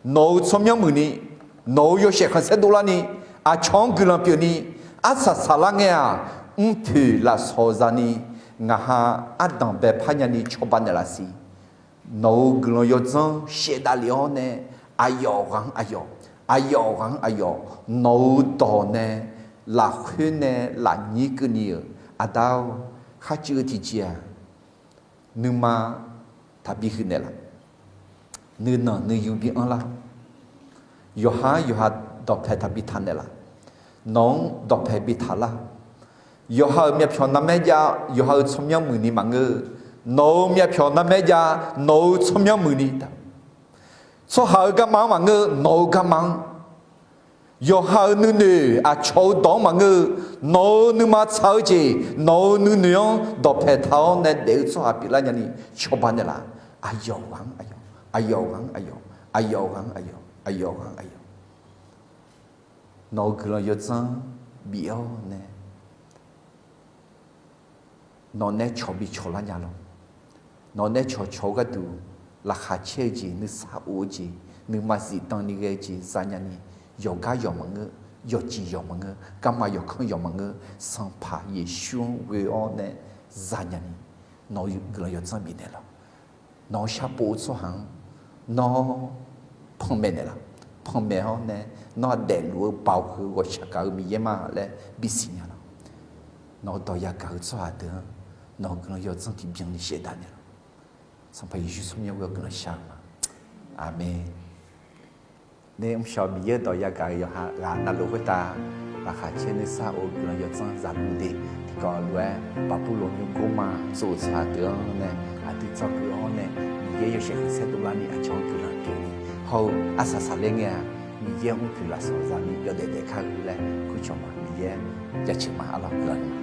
nawq-euq tsawrmyanr muiqni, nawq-euq yawshaef khanqsaer dovlarni, aqcawq-anr guiqlanq pyeufni, arsaq saqlar ngae-aq, mrpoeq lafsawq zani, ngaq ha ardanq baepar nyani cawba naeqlaf siq. Nawq-euq guiqlanq yawdzanr shaevdav lef-awr nae, aqyawf ghaq-anr aqyawf, aqyawf ghaq-anr aqyawf, nawq-euq dawq nae lafkhoer nae lafnyir keuvni-euq Aqda-or, kharcuiv-eu tiqjeq-aq, nuima taqbi huiq naeqlaf, nuinanq nuiyu bi anrlar, yawqha-anr yawqha dawqpae taqbi taq naeqlaf, nawq-anr dawqpae bi taqlar, yawqha-euq myavpyawq narmaer jav, yawqha-euq tsawrmyanr muiqni maqngeur-eu, nawq-euq myavpyawq narmaer jav, nawq-euq tsawrmyanr muiqni, tsawrhaq-euq garma-anr maqngeur-eu, nawq-euq garma-anr, yawqha-euq nuinoeq aqcawq-eu dawq-anr maqngeur-eu, nawq-euq nuima tsaq-eu jeq, nawq-euq nuinoeq-anr dawqpae taq-awr nae daef-eu tsawrhaq pyeuflar nyani cawba naeqlaf. Aqyawf ghaq-anr aqyawf, aqyawf ghaq-anr aqyawf, aqyawf ghaq-anr aqyawf, aqyawf ghaq-anr aqyawf, nawq-euq guiqlanq yawdzanr bif-awr nae, nawq nae cawq bi cawqlar nya lor. Nawq nae cawqcawq-eu gharduq, laqkhaq caer-eu jeq, nuisar of-eu jeq, nuima zifdan ni ghae-eu jeq zanya ni, yawqgar yawq maqngeur, yawqjeq yawq maqngeur, garma yawqkanr yawq maqngeur, Sanqpaq Yeqsur-anr ghoe-awr nae zanya ni, nawq-eu guiqlanq yawdzanr bifnaeq laf. Nawq-eu sharpov-eu tsawrhaq-anr nawr panmaeq naeqlaf. Panmaeq-awr nae, nawr-aq daefluf-eu baoq heu ghawqshaq gaq-eu Miqyaer ma laer bisiq nya laf. Nawq-eu dawq yagaq-eu tsawrhaq deuq-anr, nawq-eu guiqlanq yawdzanr tiqbyan ni shaevdav naeqlaf. Sanqpaq Yeqsur tsawrmyanr ghoe-awr guiqlanq shar-eu ma. Aqmeq. Nae mrshawq Miqyaer-eu dawq yagaq-eu yawqha ghaq navluf khoertav, laqkhaq caer nuisar of-eu guiqlanq yawdzanr zaqguq de. Tiqkawv lof-aer Baqburloq nymrgor ma tsov-euq tsawrhaq deuq-anr nae aqdui dzawgeuf-awr nae, Miqyaer yawshaef khanqsaer dovlarni aqcawq-anr guiqlanq pyeufni, hawr-eu arsaq saqler ngae-aq, Miqyaer-anr mrpoeq lafsawq zani yawdaef daef kar-eu laer kurcawq ma. Miqyaer jaceuq ma. Arlawq guiqlanq ma.